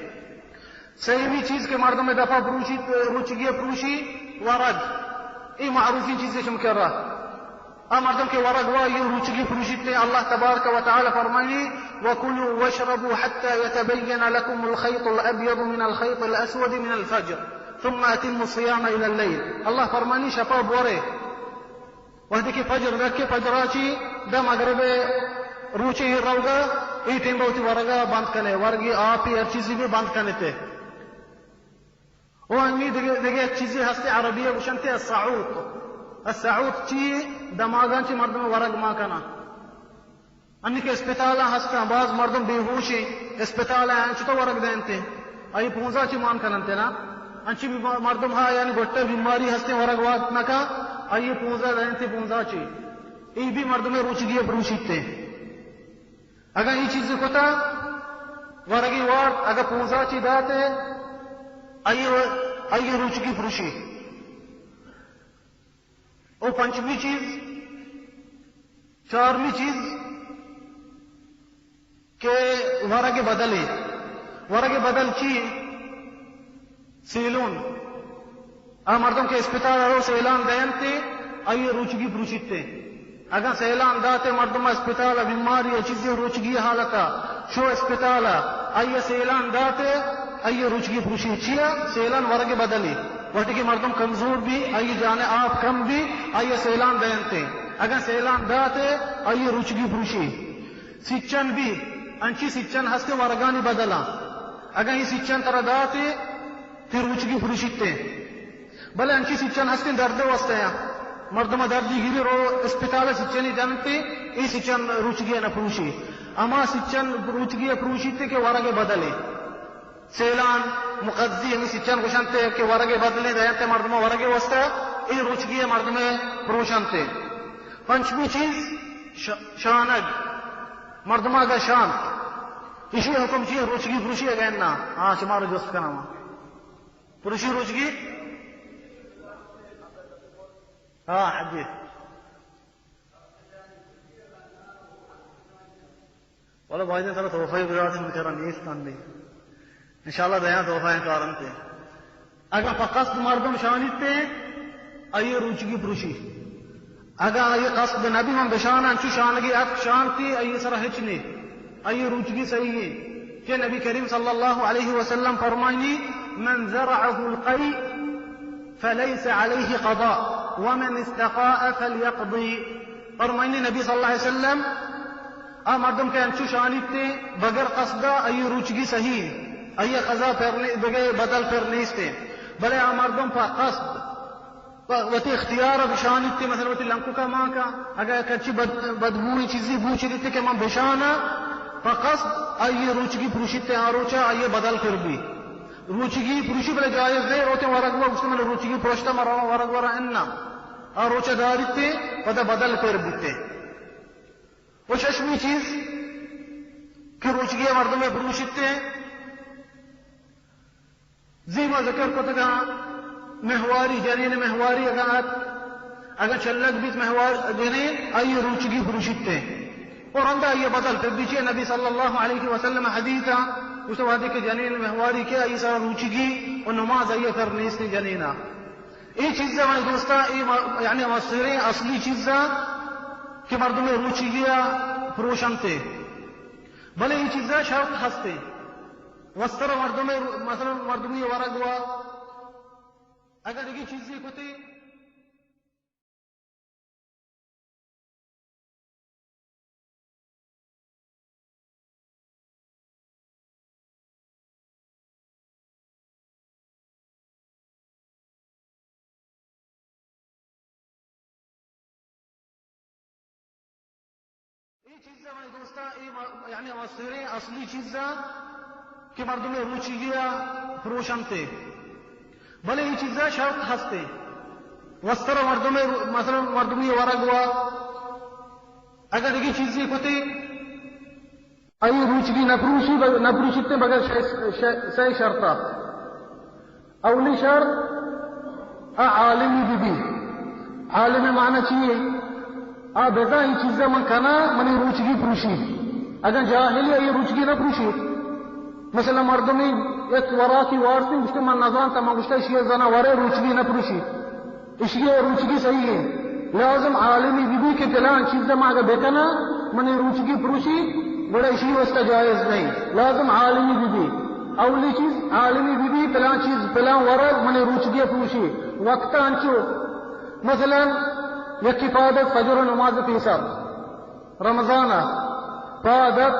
سیمی چیز کہ مردم دپا پروشیت، روچگی پروشی، ورگ۔ اے معروفیں چیزے چم کرا۔ آ مردم کہ ورگ وا، یہ روچگی پروشیت، اللہ تبارک و تعالی فرمانی، وَكُلُوا وَاشْرَبُوا حَتَّى يَتَبَيَّنَ لَكُمُ الْخَيْطُ الْأَبْيَضُ مِنَ الْخَيْطِ الْأَسْوَدِ مِنَ الْفَجْرِ ثُمَّ أَتِمُّوا الصِّيَامَ إِلَى اللَّيْلِ۔ اللہ فرمانی، شپا بورے، وہدے کہ فجر دکے، فجرا چی داں مغرب روچے روگا، اے ٹیم وتی ورگا بند کنے، ورگی آپی ہر چیزی بھی بند کنے تے۔ او انی دگہ، دگہ یک چیزے ہستے، عربی ءَ گوشنتے السعوط۔ السعوط چی؟ دماغاں چی مردم ورگ ما کنا۔ انی کہ اسپتالاں ہستاں، باز مردم بے ہوشیں، اسپتال ءَ انچو تو ورگ دینتے، آئی پونزا چی مان کننتے نا۔ انچی بھی مردم ہا یعنی گٹے بیماری ہستیں، ورگ وات نکا، آئی پونزا دینتے، پونزا چی۔ ای بھی مردم روچگی پروشیتے۔ اگاں ای چیز کتا، ورگی وارت، اگاں پونزا چی داتے، آئی، آئی روچگی پروشی۔ او پنچمی چیز، چارمی چیز کہ ورگ بدلے۔ ورگ بدل چی؟ سیلون۔ آ مردم کہ اسپتال ءَ رو سیلان دینتے، آئی روچگی پروشیتے۔ اگاں سیلان داتے مردم اسپتال ءَ، بیماری ءَ، چیزے روچگی حالت ءَ، شو اسپتال ءَ، آئی سیلان داتے، آئی روچگی پروشی۔ چیا؟ سیلان ورگ بدلی۔ وقتی کہ مردم کمزور بھی، آئی جان آپ کم بھی، آئی سیلان دینتے۔ اگاں سیلان داتے، آئی روچگی پروشی۔ سچن بھی، انچی سچن ہستے ورگانی بدلاں۔ اگاں ای سچن ترا داتے، تی روچگی پروشیتے۔ بلے انچی سچن ہستیں درد واسطہ یا مردم دردی گیری رو اسپتال سچنی جنتے، ای سچن روچگی نہ پروشی۔ اما سچن روچگی پروشیتے کہ ورگ بدلے۔ سیلان، مقضی، ہمیں سچن گوشنتے کہ ورگ بدلے دینتے مردم ورگ واسطہ، ای روچگی مردم پروشنتے۔ پنچمی چیز، ش-، شانگ۔ مردم اگا شانت، اشی حکم چی؟ روچگی پروشی اگا نا؟ ہاں، شمارا جست کناں ما۔ پروشی روچگی؟ ہاں، حجی۔ والا بھائی جان، سارا تحفہ بدات من کرا نیست اندی۔ انشاءاللہ دیاں تحفہ ہیں کارنتے۔ اگاں پہ قصد مردم شانیتے، آئی روچگی پروشی۔ اگاں آئی قصد نبی من بشان انچو شانگی ات شانتی، آئی سرا ہچ نے، آئی روچگی صحیح ہے۔ کہ نبی کریم صلی اللہ علیہ وسلم فرمائنی، من زرعه القيء فليس عليه قضاء ومن استقاء فليقض۔ فرمائنی نبی صلی اللہ علیہ وسلم، آ مردم کہ انچو شانیتے بغیر قصدا، آئی روچگی صحیح، آئی قضا پر نے، دگہ بدل پر نیستے۔ بلے آ مردم پہ قصد، پہ وتی اختیار بشانیتے، مثلا وتی لنککا مانکا، اگر کچی بد-، بدبوئی چیزی بوچی دیتے کہ من بشانا، پہ قصد آئی روچگی پروشیتے، آ روچا آئی بدل پر بھی۔ روچگی پروشی بلے جائز ہے، روچے ورگ وا گوشتے من روچگی پروشتا، من رواں ورگ ورا انا۔ آ روچا داریتے، پدا بدل پر بیتے۔ و ششمی چیز کہ روچگی مردم پروشیتے، زی ما ذکر کتگاں مہواری، جنین مہواری اگاں ات، اگاں چلگ بیت مہوار جنین، آئی روچگی پروشیتے۔ و رندا آئی بدل پر بیچے۔ نبی صلی اللہ علیہ وسلم حدیثا گوشت، وہدے کہ جنین مہواری کے، آئی سرا روچگی و نماز آئی پر نیست جنینا۔ اے چیزا منی دوستاں، اے ما-، یعنی ہما سریں اصلی چیزا کہ مردم روچگی پروشنتے۔ بلے اے چیزا شرط ہستے۔ وستر مردم، مثلا مردمی ورگ وا، اگر دگہ چیزے کتے، اے چیزا منی دوستاں، اے ما-، یعنی ہما سریں اصلی چیزا کہ مردم روچگی پروشنتے۔ بلے اے چیزا شرط ہستے۔ وستر مردم، مثلا مردمی ورگ وا، اگر دگہ چیزے کتے، آئی روچگی نہ پروشی، نہ پروشیت بغیر شے، شے، سئے شرطا۔ اولی شرط، آ عالمی بہ بی۔ عالم معنی چی اے؟ آ بزاں اے چیزا من کناں، منی روچگی پروشی۔ اگاں جاہلے، آئی روچگی نہ پروشی۔ مثلاً مردمے یک وراکی وارتی، گوشتی من نزانتا، من گوشتا اشی زنا ورے، روچگی نہ پروشی۔ اشی ء روچگی صحیح ایں۔ لازم عالمی بہ بی کہ پلان چیز ما اگہ بکناں، منی روچگی پروشی، گڑا اشی واسطہ جائز نہیں۔ لازم عالمی بہ بی۔ اولی چیز عالمی بہ بی، پلان چیز، پلان ورگ منی روچگی پروشی۔ وقت انچو، مثلاً یکی پاد ات فجر نماز پیسر، رمضان ء پاد ات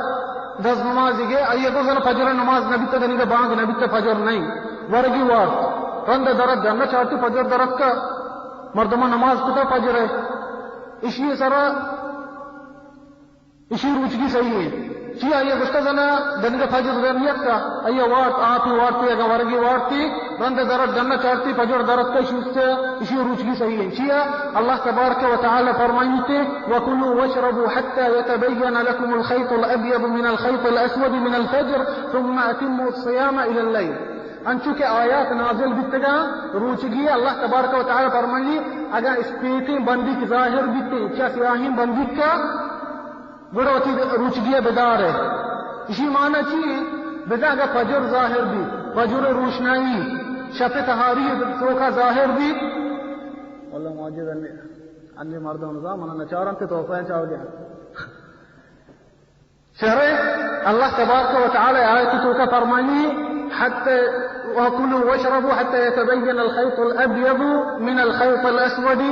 دز نمازیگے، آئی ء گوزن فجر ء نماز نہ بیت، دنیگا بانگ نہ بیت، فجر نہیں، ورگی وارت، رند درت جنہ چارتی فجر درت کا، مردمہ نماز کتا فجر ء۔ اشی سرا اشی روچگی صحیح ہے۔ چی آئی ء گوشتہ زنا دنیگا فجر در نیت کا، آئی ء وارت، آپی وارتی، اگاں ورگی وارتی، رند درت ڈن ء چارتی، پجر درت کش است، اشی روچگی صحیح انت۔ چیا؟ اللہ تبارک و تعالی فرمائیتے، وَكُلُوا وَاشْرَبُوا حَتَّى يَتَبَيَّنَ لَكُمُ الْخَيْطُ الْأَبْيَضُ مِنَ الْخَيْطِ الْأَسْوَدِ مِنَ الْفَجْرِ ثُمَّ أَتِمُّوا الصِّيَامَ إِلَى اللَّيْلِ۔ انچو کہ آیات نازل بیتگاں، روچگی اللہ تبارک و تعالی فرمائی، اگاں اسپیتیں بندیک ظاہر بیتے، چا سیاہیں بندیک کا، گڑا وتی روچگی ء بدار ء۔ اشی معنی چی انت؟ بزاں اگاں پجر ظاہر بیت، پجر ء روشنائی شپ ء تہاری ء توکا ظاہر بیت۔ واللہ ماجد انی، انی مردم نزان، من نچارنت تو پہ چاو دیا۔ شرع اللہ تبارک و تعالی آیت توکا فرمانی، حتی وَكُلُوا وَاشْرَبُوا حَتَّى يَتَبَيَّنَ الْخَيْطُ الْأَبْيَضُ مِنَ الْخَيْطِ الْأَسْوَدِ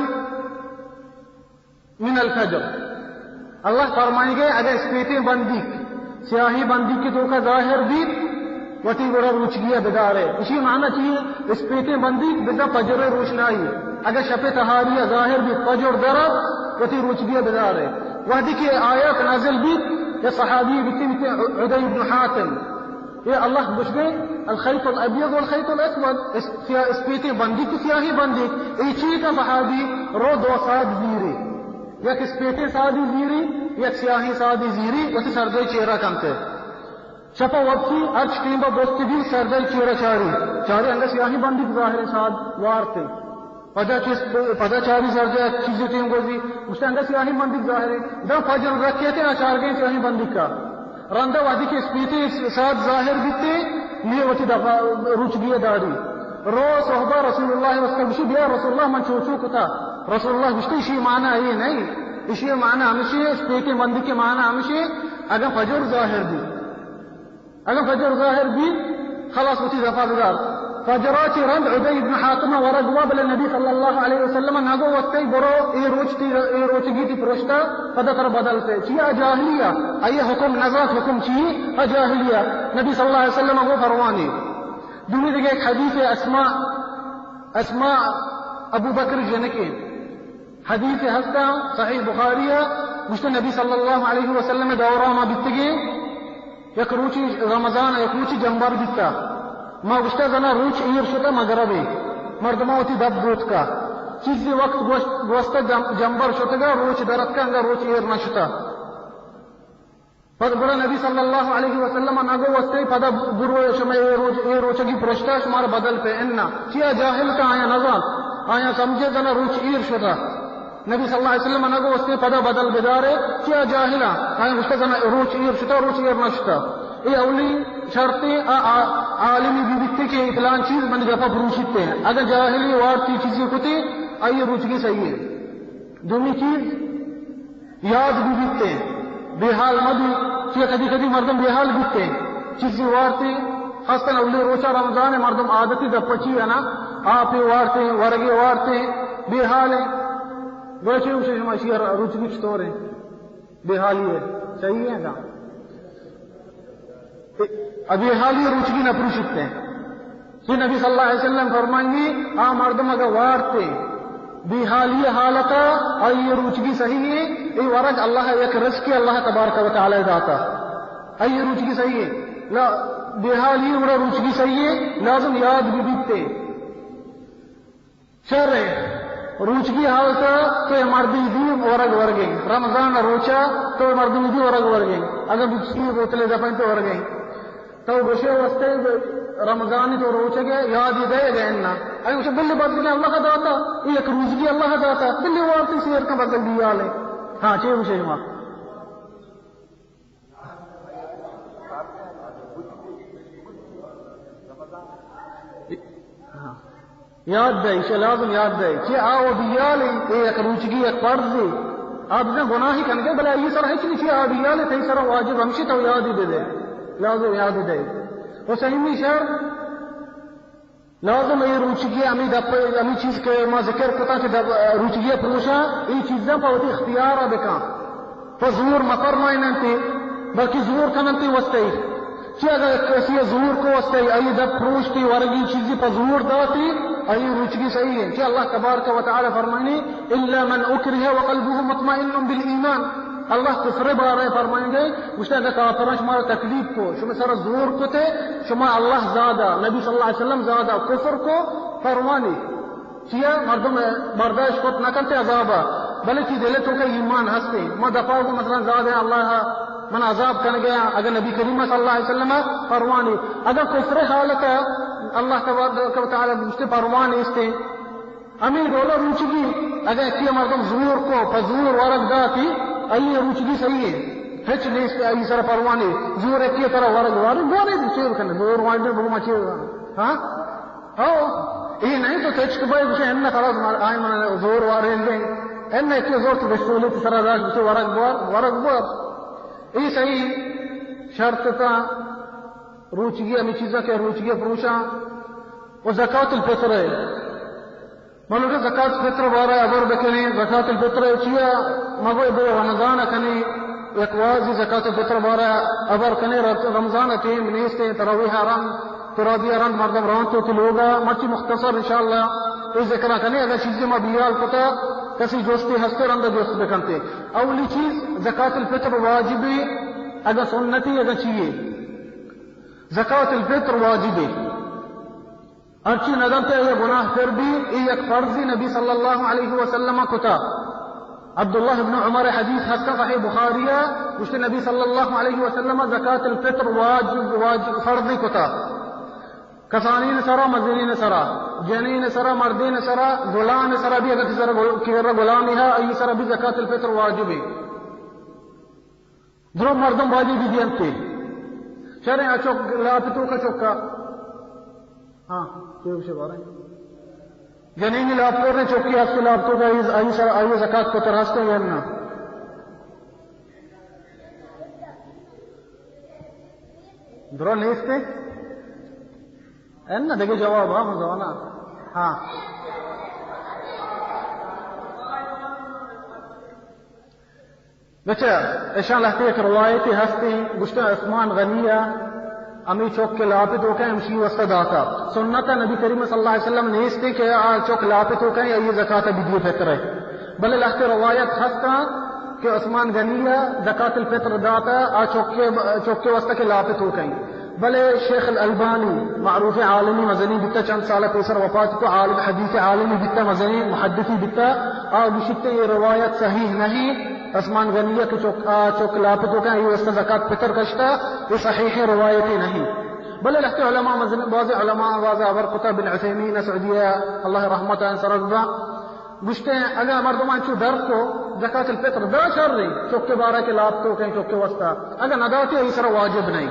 مِنَ الْفَجْرِ۔ اللہ فرمائیگے، اگہ اسپیتیں بندیک، سیاہیں بندیک کے توکا ظاہر بیت، وتی گڑا روچگی ء بدارے۔ اشی معنی چی؟ اسپیتیں بندیک بزاں پجر روشنائی، اگہ شپ تہاری ء ظاہر بیت، پجر درت، وتی روچگی ء بدارے۔ وہدی کہ آیات نازل بیت، یا صحابی بیتی، بیتی عدی ابن حاتم، اے اللہ گوشگے، الخیط الابیض والخیط الاسود، اس-، سیاہ، اسپیتیں بندیک و سیاہیں بندیک۔ اے چی کا؟ صحابی رو دو ساد زیری، یک اسپیتیں سادی زیری، یک سیاہیں سادی زیری، وتی سرجے چیرا کنتے۔ شپا وپسی، ہرچ ٹیم با بستگی سرجے چیرا چاری، چاری انگا سیاہیں بندیک ظاہر ساد وارتے۔ پدا چست، پدا چاری سرجا چیزے ٹیم گوزی، گوشتا انگا سیاہیں بندیک ظاہر ہے۔ دا فجر رکھیتے آ چارگیں سیاہیں بندیکا۔ رندا وہدی کہ اسپیتیں ساد ظاہر بیتے، نی وتی دفا روچگی داری۔ رو صحبہ رسول اللہ واسطہ گوشی، بیا رسول اللہ من چوچو کتا۔ رسول اللہ گوشتے، اشی معنی اے نہیں۔ اشی معنی ہمشی، اسپیتیں بندیک معنی ہمشی، اگاں فجر ظاہر بی۔ اگاں فجر ظاہر بی، خلاص وتی دفا بدار۔ فجرا چی رند عدی ابن حاتم ورگ وا، بلے نبی صلی اللہ علیہ وسلم نگو وتے برو اے روچ تی، اے روچگی تی پرشتا پدا تر بدل تے۔ چیا؟ جاہلیہ، آئی حکم نزانت، حکم چی؟ آ جاہلیہ۔ نبی صلی اللہ علیہ وسلم گو پروانی۔ دومی دیگه یک حدیث اسماء، اسماء ابو بکر جنکے۔ حدیث ہستا صحیح بخاری ہے، گوشتے نبی صلی اللہ علیہ وسلم دورہ ما بیتگے، یک روچی رمضان، یک روچی جمبر بیتا۔ ما گوشتا زنا روچ ایر شتا مغربے، مردماں وتی دپ بوتکا۔ چیزی وقت گوشت، گوستا جم-، جمبر شتگا، روچ درتکا، انگا روچ ایر نشتا۔ پد گڑا نبی صلی اللہ علیہ وسلم نگو وستے، پدا برو شما اے روچ، اے روچگی پرشتا شمارا بدل پہ انا۔ چیا؟ جاہل تا، آیا نزان، آیا سمجھے زنا روچ ایر شتا۔ نبی صلی اللہ علیہ وسلم نگو وستے پدا بدل بدارے، چیا؟ جاہلا۔ آیا گوشتا زنا روچ ایر شتا، روچ ایر نشتا۔ اے اولی شرطیں، آ، آ، عالمی بی بیتے کہ فلان چیز منی گپا پروشیتے۔ اگر جاہلی وارتی چیزی کتے، آئی روچگی صحیح ہے۔ دومی چیز، یاد بہ بیتے، بے حال مہ بی، چیا کدی کدی مردم بے حال بیتے، چیزی وارتی، خاصتاً اولی روچا رمضان ہے، مردم عادتی دپچی ہے نا، آپی وارتے، ورگی وارتے، بے حال ہے۔ گوشے، گوشے، شما اشی روچگی چطور ہے؟ بے حالی ہے، صحیح ہے نا؟ ابے حالی روچگی نہ پروشتے۔ کہ نبی صلی اللہ علیہ وسلم فرمائنی، آ مردم اگہ وارتے بے حالی حالتا، آئی روچگی صحیح ہے، اے ورگ اللہ یک رزقی اللہ تبارک و تعالی داتا، آئی روچگی صحیح ہے۔ لا، بے حالی وڑا روچگی صحیح ہے، لازم یاد بہ بیتے۔ شر ہے۔ روچگی حالت ءَ تو اے مردم دی ورگ ورگیں، رمضان ءِ روچ ءَ تو اے مردم دی ورگ ورگیں، اگاں بچی بوتلے دپن تو ورگیں۔ تو گوشے واسطے رمضان تو روچگ ءَ یاد دے گئے نا۔ اے گوشے بلے بدل اللہ داتا، اے یک روچگی اللہ داتا، بلے وارتی سیر کا بدل دی حالے۔ ہاں، چے گوشے ما؟ ہاں۔ یاد دئے، ایشی لازم یاد دئے۔ چی آ و بیال اے یک روچگی یک فرض اے۔ آ بزن گناہی کنگے، بلے آئی سر ہچ نہیں، چی آ بیال اے، تئی سر واجب ہمشی تو یاد ہی بدے۔ لازم یاد دئے۔ و سیمی شر، لازم اے روچگی ہمیں دپ، ہمیں چیز کہ ما ذکر کتا کہ دپ، روچگی پروشا، اے چیزاں پہ وتی اختیار بکن۔ پہ زور مفرمائن انت، بلکہ زور کن انت واسطے۔ چی اگر کسی زور کو واسطے، آئی دپ پروشتی ورگی چیزی پہ زور داتی، آئی روچگی صحیح ہے۔ چی اللہ تبارک و تعالی فرمائنی، الا من اکرہ وقلبہ مطمئن بالایمان۔ اللہ کفر بارے فرمائیں گے، گوشتے اگر کافران شما را تکلیف کو، شما سر زور کتے، شما اللہ زادہ، نبی صلی اللہ علیہ وسلم زادہ کفر کو، پروانی۔ چیا مردم برداشت کت نہ کنتے عذابا، بلے چی دل توکا ایمان ہستے۔ ما دفعہ کو مثلاً زیادہ اللہ من عذاب کن گیا، اگر نبی کریم صلی اللہ علیہ وسلم پروانی، اگر کفر حالت اللہ تبارک و تعالی گوشتے پروانی استے۔ ہمیں ڈولا روچگی، اگر کی مردم زور کو، پہ زور ورگ داتی، آئی روچگی صحیح ہے۔ ہچ نیست آئی سر پروانی، زور کی طرح ورگ وارے، بونے چیر کنے، زور وارے، بگو ما چیر۔ ہاں؟ او، اے نہیں تو تچک بھائی گوشے، انہ خلاص مار، آئی من زور وارے گئے۔ انہ ایک زور تو بشتولی تو سرا داشت، گوشے ورگ بور، ورگ بور۔ اے صحیح شرط تا روچگی، ہمیں چیزاں کہ روچگی پروشاں، و زکوۃ الفطر ہے۔ ملک زکات فطر بارہ ابر بکنی، زکات الفطر چیا مگو بے رمضان کنی، یک وازی زکات الفطر بارہ ابر کنی، رمضان ٹیم نیستے، تراویح رند، ترابی رند مردم رون تو تی لوگا، مرچی مختصر انشاءاللہ اے ذکر کنی، اگر چیزی ما بیال کتا، کسی جوستی ہستے رند جوست بکنتے۔ اولی چیز زکات الفطر واجبی، اگر سنتی، اگر چیئے۔ زکات الفطر واجبی۔ ہرچی ندنتے اے گناہ پر بی، اے یک فرضی نبی صلی اللہ علیہ وسلم کتا۔ عبداللہ ابن عمر حدیث ہستا صحیح بخاری، گوشتے نبی صلی اللہ علیہ وسلم زکات الفطر واجب، واجب فرضی کتا۔ کسانین سرا، مزنین سرا، جنین سرا، مردین سرا، غلام سرا بھی، اگر کسی سرا غل-، کسی سرا غلامی ہے، ای سرا بھی زکات الفطر واجب ہے۔ درو مردم باجی بی دینتے۔ شریں اچوک لاپ تو کا چوکا۔ ہاں، تو اسے بارے۔ جنینی لاپ تو نے چوکی اس لاپ تو کا، آئی سر، آئی زکات کو تراستے یا نا؟ درو نیستے؟ اے نا دگہ جواب، ہاں، مزوانا۔ ہاں۔ بچہ، اشان لہتے یک روایتے ہستیں، گوشتہ عثمان غنی ء ہمیں چوک کے لاپ توکا ہمشی واسطہ داتا۔ سنت نبی کریم صلی اللہ علیہ وسلم نیستے کہ آ چوک لاپ توکا آئی زکات بدی فطر ہے۔ بلے لہتے روایت ہستا کہ عثمان غنی ء زکات الفطر داتا، آ چوک کے، چوک کے واسطہ کے لاپ توکا۔ بلے شیخ الالبانی معروف عالمی مزنی بیتا، چند سال پیسر وفات کو، عالم حدیث عالمی بیتا، مزنی محدثی بیتا، آ گوشیت کہ یہ روایت صحیح نہیں، عثمان غنی ء کہ چوک، آ چوک لاپ توکا یہ واسطہ زکات فطر کشتا، یہ صحیح روایتی نہیں۔ بلے لہتے علماء مزن، بعض علماء، بعض ابر کتا بن عثیمین سعودیہ، اللہ رحمت ان سرگزا، گوشتے ہیں، اگر مردمان چو در کو زکات الفطر دا شر رہی، چوک کے بارہ کے لاپ توکا، چوک کے واسطہ، اگر نہ داتے، یہ سر واجب نہیں۔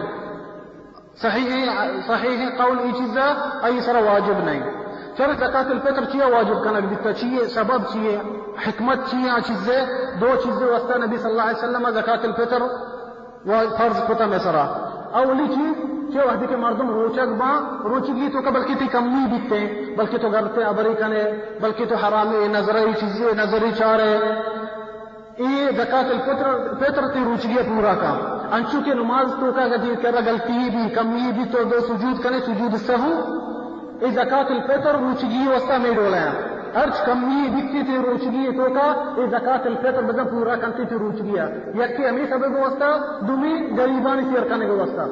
صحیح، صحیح قول ای چیز ہے، ای سر واجب نہیں۔ چرا زکات الفطر چیئے واجب کنگ بیتا؟ چیئے سبب؟ چیئے حکمت؟ چیئے آ چیزے؟ دو چیزے واسطہ نبی صلی اللہ علیہ وسلم زکات الفطر و فرض کتا میں سرا۔ اولی چیز، چہ وحدی کہ مردم روچگ با، روچگی توکا بلکہ تی کمی بیتے، بلکہ تو غلطے ابری کنے، بلکہ تو حرامے نظری چیزے نظری چارے۔ اے زکات الفطر، فطر تی روچگی پورا کا۔ انچو کہ نماز توکا اگر دی کرا غلطی بھی، کمی بھی، تو دو سجود کنے، سجود سہو۔ اے زکات الفطر روچگی واسطہ میں ڈولا ہے۔ ہرچ کمی بیتی تی روچگی توکا، اے زکات الفطر بزن پورا کنتی تی روچگی ہے۔ یکی ہمیں سبب واسطہ، دومی غریبانی سیر کنے کے واسطہ۔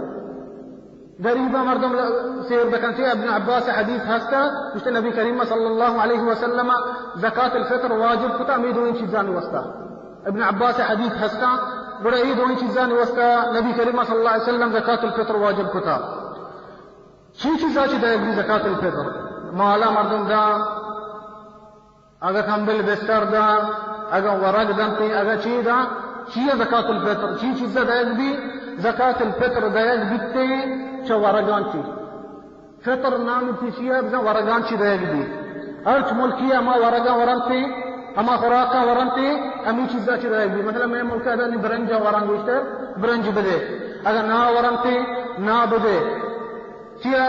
غریباں مردم ل-، سیر بکن۔ چہ ابن عباس حدیث ہستا، گوشتے نبی کریم صلی اللہ علیہ وسلم زکات الفطر واجب کتا ہمیں دوئیں چیزانی واسطہ۔ ابن عباس حدیث ہستا، گڑا یہ دوئیں چیزانی واسطہ نبی کریم صلی اللہ علیہ وسلم زکات الفطر واجب کتا۔ چی چیزا چی دائگ بی زکات الفطر؟ مالا مردم دا، اگاں کمبل بستر داں، اگاں ورگ دنت، اگاں چی داں، چی زکات الفطر؟ چی چیزا دئیگ بی؟ زکات الفطر دئیگ بیت چہ ورگاں چی۔ فطر نام تی چی، بزاں ورگاں چی دئیگ بی۔ ہرچ ملکی ہما ورگاں ورنت، ہما خوراکاں ورنت، ہمی چیزا چی دئیگ بی۔ مثلا مئے ملک ادا نی برنجا ورن گوشتر، برنج بدے۔ اگاں نا ورنت، نا بدے۔ چیا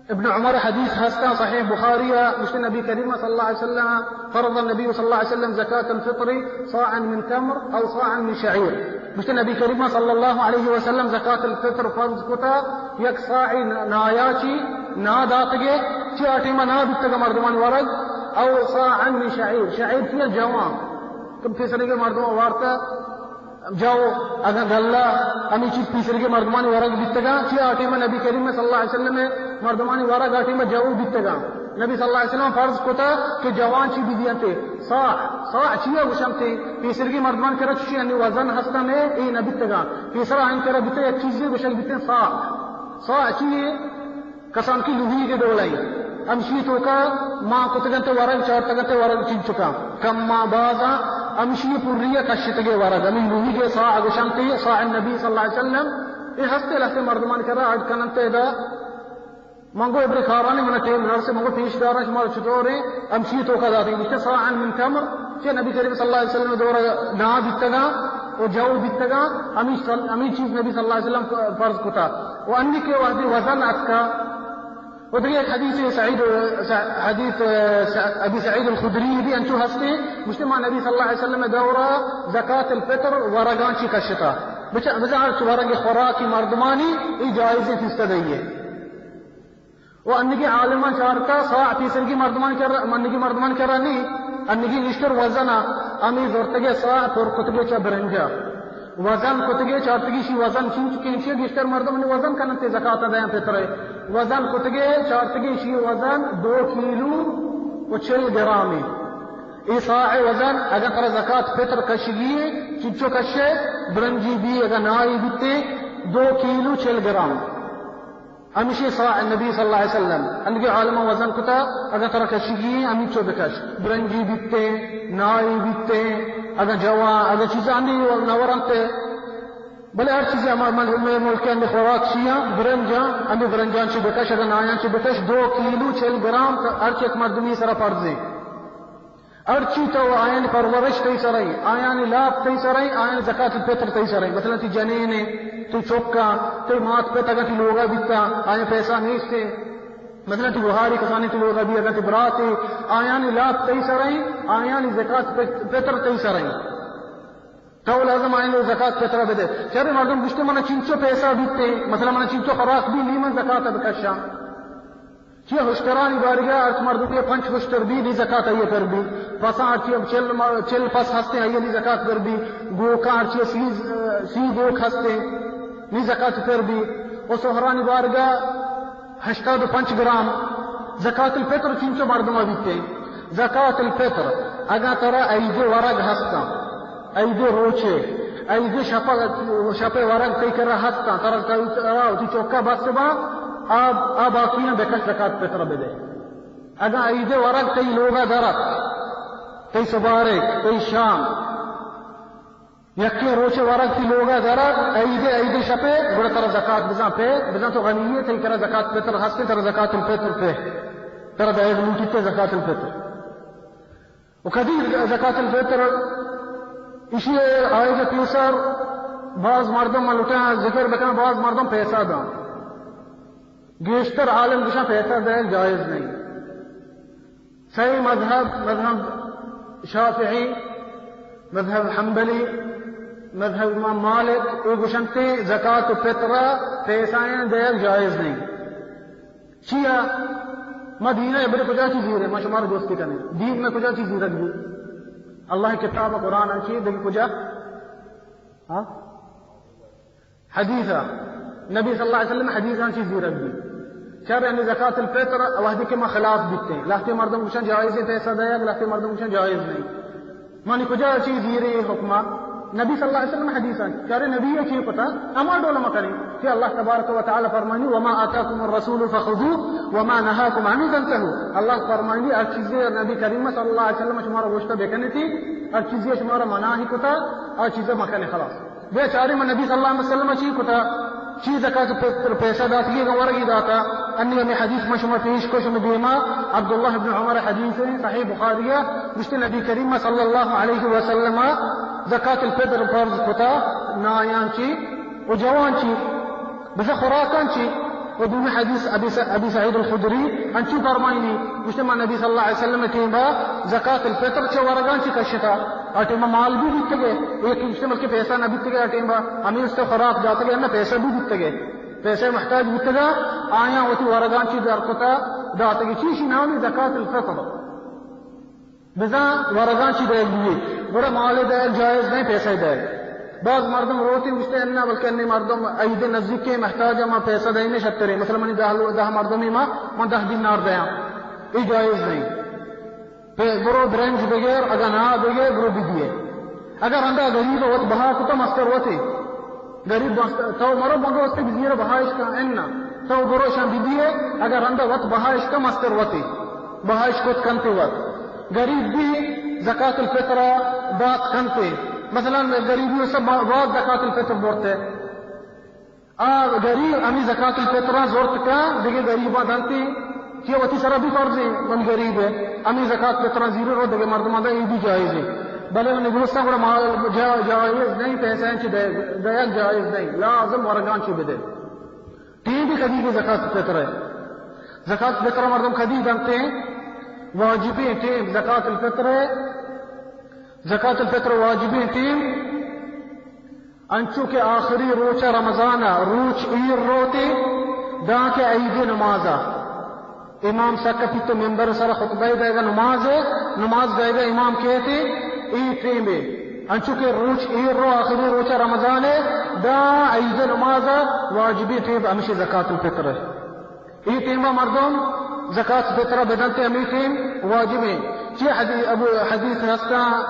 ابن عمر حدیث ہستاں صحیح بخاری ء، گوشت نبی کریم صلی اللہ علیہ وسلم، فرض النبی صلی اللہ علیہ وسلم زکات الفطر صاعا من تمر او صاعا من شعیر۔ گوشت نبی کریم صلی اللہ علیہ وسلم زکات الفطر فرض کتا یک صاع نایا چی نا داتگے، چی آ ٹیما نا بیتگا مردمان ورگ، او صاعا من شعیر، شعیر چی جوان، کم پیسرے کے مردمان وارتا جو، اگاں گلہ، ہمے چیز پیسرگی مردمانی ورگ بیتگاں، چی آ ٹیمہ نبی کریم صلی اللہ علیہ وسلم مردمانی ورگ آ ٹیمہ جو بیتگاں۔ نبی صلی اللہ علیہ وسلم فرض کتا کہ جوان چی بدینتے، صاع، صاع چی گوشنتے، پیسرگی مردمان کرا چی انی وزن ہستن اے، اے نہ بیتگاں۔ پیسرا آئین کرا بیتے یک چیزی گوشگ بیتے صاع۔ صاع چی؟ کسانکی لوہیگے ڈولیں۔ ہمشی توکا ما کتگنت ورگ، چارتگنت ورگ چنچکا۔ کما بازا ہمشی پریا کشتگے ورگ۔ ہمیں لوہیگے صاع گوشنت، صاع النبی صلی اللہ علیہ وسلم۔ اے ہستے لہتے مردمان کرا اڈ کننت ادا۔ منگو ابری کارانی منا ٹیم نرسے، منگو پیش دارا شما چطورے؟ ہمشی توکا داتیں۔ گوشتے صاعا من تمر، کہ نبی کریم صلی اللہ علیہ وسلم دورا نا بیتگا و جو بیتگا، ہمیں صل-، ہمیں چیز نبی صلی اللہ علیہ وسلم فرض کتا۔ و انی کہ وحدی وزن اتکا، و دگہ یک حدیث سعید، حدیث ابی سعید الخدری بھی انچو ہستے، گوشتے ما نبی صلی اللہ علیہ وسلم دورا زکات الفطر ورگان چی کشتا۔ بچا، بچا ہر ورگ خوراکی مردمانی ای جائز فیصد ہے۔ و انگی عالمان چارتا صاع پیسرگی مردمان کرا، منگی مردمان کرا نی، انگی گیشتر وزن ء، ہمے زرتگے صاع پر کتگے چہ برنجا۔ وزن کتگے چارتگی شی وزن چینچ کینچی گیشتر مردم نی وزن کننتے زکات دیاں پترے۔ وزن کتگے چارتگی شی وزن دو کیلو و چل گرامے۔ اے صاع وزن اگاں ترا زکات پتر کشگی، چنچو کشے، برنجی بی اگاں نائی بیتے، دو کیلو چل گرام۔ ہمیشی صاع نبی صلی اللہ علیہ وسلم، انگی عالماں وزن کتا، اگاں ترا کشگی، ہمیچو بکش۔ برنجی بیتے، نائی بیتے، اگاں جوا، اگاں چیزانی نورنتے۔ بلے ہر چیزے ہما مل-، مئے ملک ء اندے خوراک چیاں، برنجاں، اندے برنجاں چی بکش، اگاں نایاں چی بکش، دو کیلو چل گرام ہر یک مردمی سرا فرض ہے۔ ہرچی تو آیانی پرورش تئی سرئیں، آیانی لاپ تئی سرئیں، آیانی زکات الفطر تئی سرئیں۔ مثلاً تئی جنین ایں، تئی چکاں، تئی مات پت اگاں تئی لوگا بیتاں، آیاں پیسہ نیستیں۔ مثلاً تئی گوہاری کسانیں تئی لوگا بی، اگاں تئی براتے، آیانی لاپ تئی سرئیں، آیانی زکات پت-، پتر تئی سرئیں۔ تو لازم آیانی زکات پتر بدے۔ چرے مردم گوشتے منا چنچو پیسہ بیتے، مثلاً منا چنچو خوراک بی، نی من زکات بکشاں۔ چیا ہشترانی بارگا ہرچ مردمے پنچ ہشتر بی، نی زکات آئی پر بی۔ پساں ہرچی ہم چل ما-، چل پس ہستیں، آئی نی زکات پر بی۔ گوکاں ہرچی سی، سی گوک ہستیں، نی زکات پر بی۔ و سہرانی بارگا ہشتاد و پنچ گرام۔ زکات الفطر چینچو مردم بیتے؟ زکات الفطر اگاں ترا عید ورگ ہستاں، عید روچے، عید شپ، شپ ورگ تئی کرا ہستاں، ترا، ترا وتی چوکا بس با، آ، آ باقیاں بکش زکات پتر بدے۔ اگاں عید ورگ تئی لوگا درت، تئی سبارے، تئی شام، یکیں روچے ورگ تئی لوگا درت، عید، عید شپے، گڑا ترا زکات بزاں پہ، بزاں تو غنی ئے، تئی کرا زکات پتر ہستیں، ترا زکات الفطر پہ، ترا دائگ لوٹیت زکات الفطر۔ و کدی زکات الفطر؟ ایشی آئیگ پیسر باز مردم، من لوٹاں ذکر بکناں، باز مردم پیسہ داں۔ گیشتر عالم گشاں پیسہ دئیگ جائز نہیں۔ سئے مذہب، مذہب شافعی، مذہب حنبلی، مذہب امام مالک، اے گشنتے زکات و فطرہ پیسہ دئیگ جائز نہیں۔ چیا؟ ما دین ء بلے کجا چی زیریں؟ ما شمارا جست کنیں۔ دین میں کجا چی زیرگ بی؟ اللہ کتاب قرآن ء چی دگہ کجا؟ ہاں؟ حدیث ء۔ نبی صلی اللہ علیہ وسلم حدیثاں چی زیرگ بی؟ چار یعنی زکات الفطر وحدی کہ ما خلاف بیتے، لہتے مردم گوشن جائز پیسہ دے، لہتے مردم گوشن جائز نہیں۔ مانی کجا چی زیرے حکمہ؟ نبی صلی اللہ علیہ وسلم حدیثاں، چارے نبی چی پتا، اما ڈول مکنی کہ اللہ تبارک و تعالی فرمانی، وما آتاکم الرسول فخذوه وما نهاکم عنه فانتهوا۔ اللہ فرمانی، ہر چیزے نبی کریم صلی اللہ علیہ وسلم شمارا گوشتا بکنی تھی، ہر چیزے شمارا مناہی کتا، ہر چیزے مکنی خلاص۔ بیا چارے من نبی صلی اللہ علیہ وسلم چی کتا، چی زکات پتر پیسہ داتگی اگاں ورگی داتا۔ انی ہمیں حدیث ما شما پیش کو، شما دیما عبداللہ ابن عمر حدیث ہے، صحیح بخاری ہے، گوشتے نبی کریم صلی اللہ علیہ وسلم زکات الفطر فرض کتا، نایان چی و جوان چی، بزا خوراکان چی۔ و دومی حدیث ابی س-، ابی سعید الخدری انچو فرمائنی، گوشتے ما نبی صلی اللہ علیہ وسلم ٹیما زکات الفطر چہ ورگان چی کشتا۔ آ ٹیما مال بھی بیتگے، ایک گوشتے بلکہ پیسہ نہ بیتگے آ ٹیما، ہمیں اس سے خوراک داتگے، نہ پیسہ بھی بیتگے، پیسہ محتاج بیتگا، آیاں وتی ورگان چی در کتا داتگے۔ چیشی نامی زکات الفطر۔ بزاں ورگاں چی دئیگ بی، گڑا مال دئیگ جائز نہیں، پیسہ دئیگ۔ بعض مردم روتی گوشتے انا، بلکہ انی مردم عید نزدیک کے محتاج، ما پیسہ دئینے شترے، مثلا منی دہ لو-، دہ مردمی ما، من دہ دینار دیاں، اے جائز نہیں۔ پہ برو برنج بگیر، اگا نہ بگیر، برو بدیے۔ اگر اندا غریب وت بہا کتا مستر وتی۔ غریب بس، تو مرو بگو استے بزیر بہائش کا انا۔ تو برو شان بدیے، اگر رندا وت بہائش کا مستر وتی۔ بہائش کت کنتے وت۔ غریب بھی زکات الفطر دات کنتے۔ مثلا غریبی سب باز زکات الفطر برتے۔ آ غریب ہمی زکات الفطر زورت کا، دیگه غریباں دنتے۔ کہ وتی سرا بھی فرض ہے، من غریب ہے، ہمیں زکات پتراں زیرے رو دگے مردماں دا، یہ بھی جائز ہے۔ بلے من دوستاں گڑا مال جا-، جائز نہیں، پیسہ انچ دے، دیا جائز نہیں، لازم ورگان چو بدے۔ ٹیم بھی کدی کی زکات پتر ہے۔ زکات پتر مردم کدی دنتے ہیں؟ واجبیں ٹیم زکات الفطر ہے۔ زکات الفطر واجبیں ٹیم انچو کہ آخری روچ رمضان ء روچ ایر روتے، داں کہ عید نماز ء امام سکا پیت ممبر سر خطبہ دئیگا، نماز ء، نماز دئیگا امام کیتے، اے ٹیمے انچو کہ روچ ایر رو، آخری روچ رمضان ء، داں عید نماز ء واجبی ٹیم ہمیشہ زکات الفطر ہے۔ اے ٹیما مردم زکات فطرہ بدنتے، ہمے ٹیم واجبیں۔ چی حدیث، ابو حدیث ہستاں،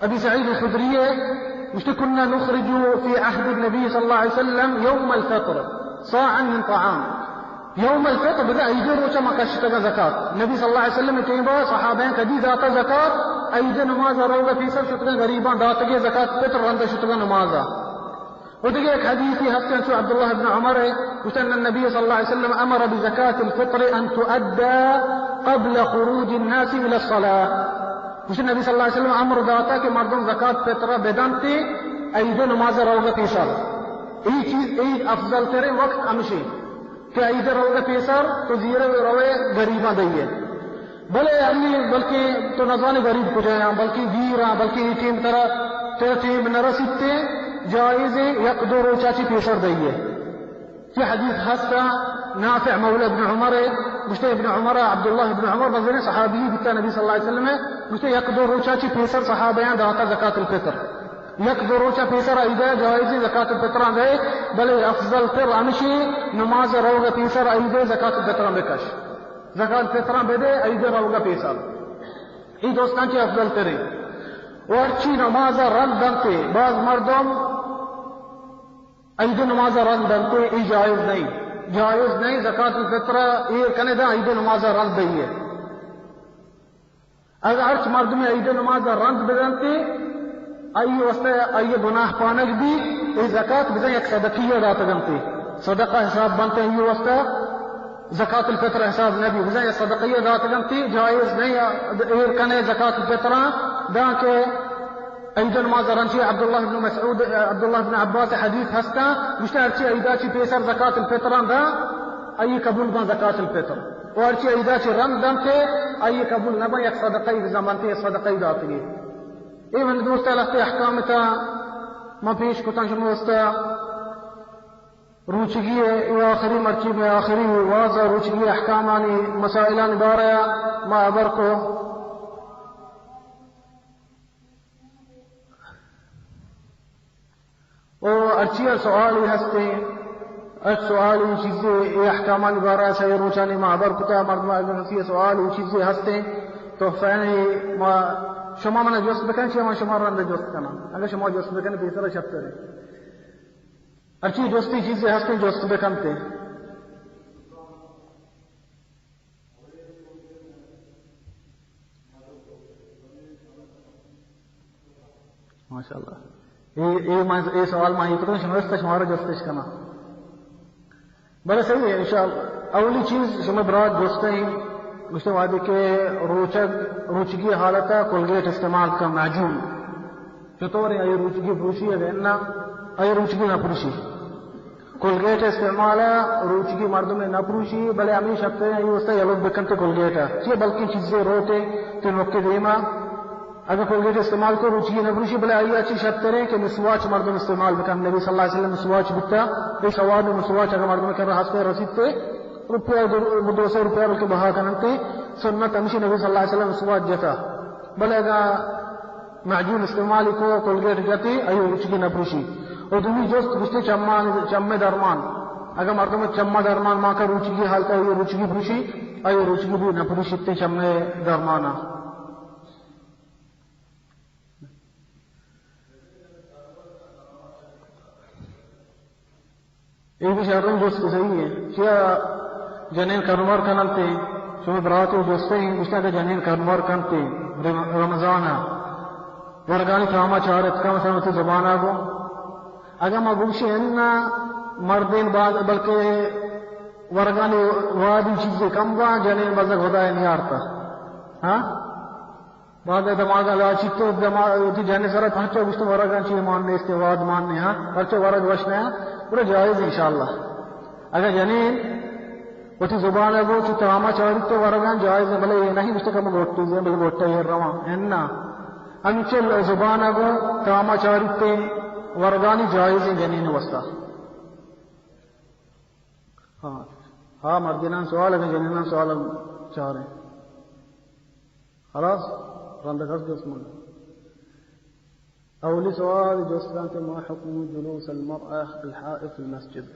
ابی سعید الخدری ہے، گوشتے، كنا نخرج في عهد النبي صلى الله عليه وسلم يوم الفطر صاعا من طعام۔ یوم الفطر بزاں عید روچا ما کشتگا زکات۔ نبی صلی اللہ علیہ وسلم ٹیما صحابیاں کدی داتا زکات؟ عید نماز روگا پیسر شتگا غریباں داتگے زکات فطر، رندا شتگا نمازا۔ و دگہ یک حدیثی ہست انچو عبداللہ ابن عمر ہے، گوشت ان النبی صلی اللہ علیہ وسلم امر بزکاة الفطر ان تؤدى قبل خروج الناس الى الصلاة۔ گوشت نبی صلی اللہ علیہ وسلم امر داتا کہ مردم زکات فطر بدنت عید نماز روگا پیسر۔ اے چیز، اے افضل ترین وقت ہمشی کہ عید روگا پیسر تو زیرے روے غریباں دئیے۔ بلے ہمے بلکیں تو نزانے غریب کجایاں، بلکیں گیراں، بلکیں اے ٹیم ترا، ترا ٹیم نہ رسیتے، جائز ہے یک دو روچا چی پیسر دئیے۔ کہ حدیث ہستا، نافع مولا ابن عمر ہے، گوشتے ابن عمر، عبداللہ ابن عمر مزنیں صحابی بوتا نبی صلی اللہ علیہ وسلم ہے، گوشتے یک دو روچا چی پیسر صحابیاں داتا زکات الفطر۔ یک دو روچا پیسر عیدہ جائز ہے زکات الفطراں دے، بلے افضل تر ہمشی نماز روگا پیسر عیدہ زکات الفطراں بکش۔ زکات فطراں بدے، عید روگا پیسر۔ اے دوستاں چی افضل تریں۔ و ہرچی نماز رند دنتے، بعض مردم عید نماز رند دنتے، اے جائز نہیں۔ جائز نہیں، زکات الفطر ایر کنے دا عید نماز رند دئیے۔ اگر ہرچ مردم عید نماز رند بدنتے، آئی واسطہ آئی گناہ پانگ بی، اے زکات بزاں یک صدقی داتگنتے، صدقہ حساب بنتے، آئی واسطہ زکات الفطر حساب نہ بی، بزاں یک صدقی داتگنتے، جائز نہیں ایر کنے زکات الفطراں، داں کہ عید نماز رنچی عبداللہ ابن مسعود، عبداللہ ابن عباس حدیث ہستا، گوشتے ہرچی عیدا چی پیسر زکات الفطراں دا، آئی قبول باں زکات الفطر۔ و ہرچی عیدا چی رند دنتے، آئی قبول نہ باں، یک صدقہ ای بزاں بنتے، یک صدقہ ای داتگی۔ اے من دوستا لہتے احکام تا من پیش کتاں شما واسطہ۔ روچگی ہے، اے آخری مرچی میں آخری واز روچگی احکامانی مسائلانی بارہ ما خبر کو۔ او ہرچی سوالی ہستے، اے سوال، اے چیزے، اے احکامانی بارہ ءَ سئے روچانی ما ہبر کتا، مردم اگر کسی سوال، اے چیزے ہستیں، تحفہ یعنی ما، شما منا جست بکن، چیا ما شما رند جست کناں۔ اگر شما جست بکن، بہتر شرتر۔ ہرچی جستی چیزے ہستیں، جست بکنتے۔ ماشاءاللہ۔ اے، اے، من، اے سوال ما اے کتوں، شما است شمارا جستش کناں۔ بلے صحیح ہے، انشاءاللہ۔ اولی چیز شما برات جستیں، گوشتے وہدے کہ روچگ، روچگی حالتا کولگیٹ استعمال کا، معجون۔ چطور ہے، آئی روچگی پروشی ہے نا؟ آئی روچگی نہ پروشی۔ کولگیٹ استعمال ءَ روچگی مردم نہ پروشی، بلے ہمے شرتر ءَ آئی واسطہ یلو بکنت کولگیٹ ءَ۔ چیا بلکیں چیزے روتے تئی نوک ءِ دیما۔ اگر کولگیٹ استعمال کو روچگی نہ پروشی، بلے آئی ءَ چی شرتر ہے کہ مسواک مردم استعمال بکن۔ نبی صلی اللہ علیہ وسلم مسواک بوتا، اے سواد مسواک اگر مردم کرا ہست رسیتے، روپیہ دو، دو سو روپیہ بلکہ بہا کننتے، سنت ہمشی نبی صلی اللہ علیہ وسلم مسواک جتا۔ بلے اگر معجون استعمال کو، کولگیٹ جتی، آئی روچگی نہ پروشی۔ و دومی جست گوشتے چمان، چمے درمان۔ اگر مردم چمہ درمان ما کا روچگی حالتا، آئی روچگی پروشی، آئی روچگی بھی نہ پروشی تے چمے درمانا۔ اے بھی شریں جست صحیح ہے۔ چیا جنین کنور کننتے، شما برات و جستے ہیں، گوشتے اگر جنین کنور کنتے، رم-، رمضان ہے، ورگانی تاما چارت کم سے کم وتی زبان آگو۔ اگر ما بگوشی انا مردین بعد، بلکہ ورگانی وادی چیزیں کم با، جنین بزگ خدا نیارتا۔ ہاں؟ بعد دماغ لاچی تو دماغ وتی جنین سر پہنچو، گوشتے ورگان چی مان نیستے، واد مان نہیں، ہاں؟ پرچہ ورگ وش نہیں، پورا جائز انشاءاللہ۔ اگر جنین وتی زبان ءَ گوں چو تاما چاریت تو ورگاں جائز ہے، بلے اے نہیں گوشتے کہ من گوٹی زیں، بلے گوٹا ایر رواں۔ اناں۔ انچل زبان ءَ گوں تاما چاریت ورگانی جائز ہیں جنین واسطہ۔ ہاں۔ ہاں، مردینان سوال، اگر جنینان سوال ہم چاریں۔ خلاص؟ رندگ ہست جست من۔ اولی سوال جست داں کہ ما حکم جلوس المرأة الحائض في المسجد۔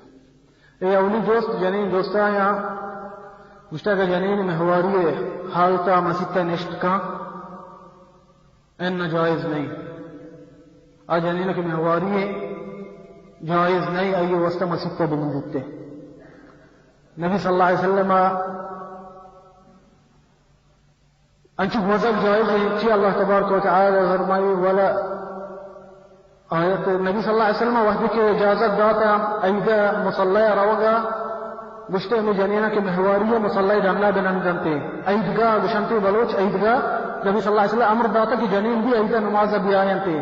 اے اولی جست جنین جست آیا، گوشتا کہ جنین مہواری حالتا مسیتا نشت کن، ان جائز نہیں۔ آ جنین کہ مہواری جائز نہیں، آئی واسطہ مسیتا بنندتے۔ نبی صلی اللہ علیہ وسلم انچو گوزگ جائز ہے، چی اللہ تبارک و تعالی فرمائی، ولا آیت نبی صلی اللہ علیہ وسلم وحدی کہ اجازت داتا عید مصلی روگا، گوشتے ہمیں جنینا کہ مہواری مصلی ڈنا بنندنتے، عیدگاہ گوشنتے بلوچ عیدگاہ، نبی صلی اللہ علیہ وسلم امر داتا کہ جنین بھی عید نماز بیاینتے۔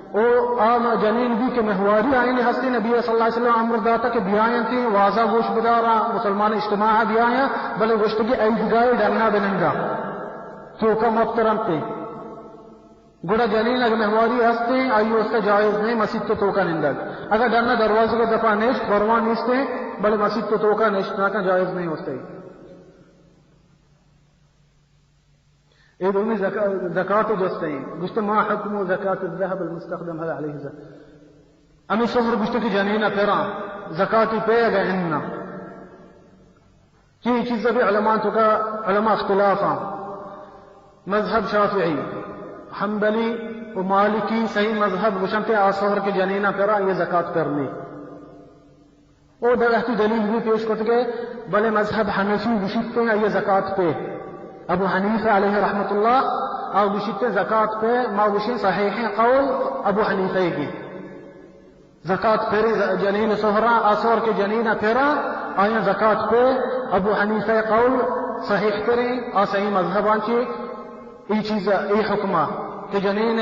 او آ جنین بھی کہ مہواری آئین ہستی، نبی صلی اللہ علیہ وسلم امر داتا کہ بیاینتی، وازا گوش بدارا، مسلمان اجتماع بیایا، بلے گوشتگی عیدگاہ ڈنا بنندا، توکا مپترنتے۔ گڑا جنین اگر مہواری ہستے، آئی واسطہ جائز نہیں مسیت تو توکا نندگ۔ اگر ڈنا دروازے کو دفعہ نیست، بروان نیستے، بلے مسیت تو توکا نشت نہ کن، جائز نہیں واسطہ۔ اے دومی زکا-، زکات جست ہیں۔ گوشتے، ما حکم زکات الذهب المستخدم هل عليه زکات؟ ہمیں سہر گوشتے کہ جنین پرا زکات پے اگا اننا۔ کہ یہ چیز بھی علماء تو کا علماء اختلاف ہیں۔ مذہب شافعی، حنبلی و مالکی صحیح مذہب گوشنتے آ سہر کے جنین پرا یہ زکات پرنی۔ او در وقتی دلیل بھی پیش کتگے، بلے مذہب حنفی گوشیت ہیں، آئی زکات پہ۔ ابو حنیفہ علیہ رحمت اللہ، آ گوشیت ہیں زکات پہ، ما گوشیں صحیح قول ابو حنیفہ کی۔ زکات پہ ز-، جنین سہرا، آ سہر کے جنین پھرا، آیا زکات پہ۔ ابو حنیفہ قول صحیح تریں، آ صحیح مذہباں چی۔ ای چیز، ای حکمہ کہ جنین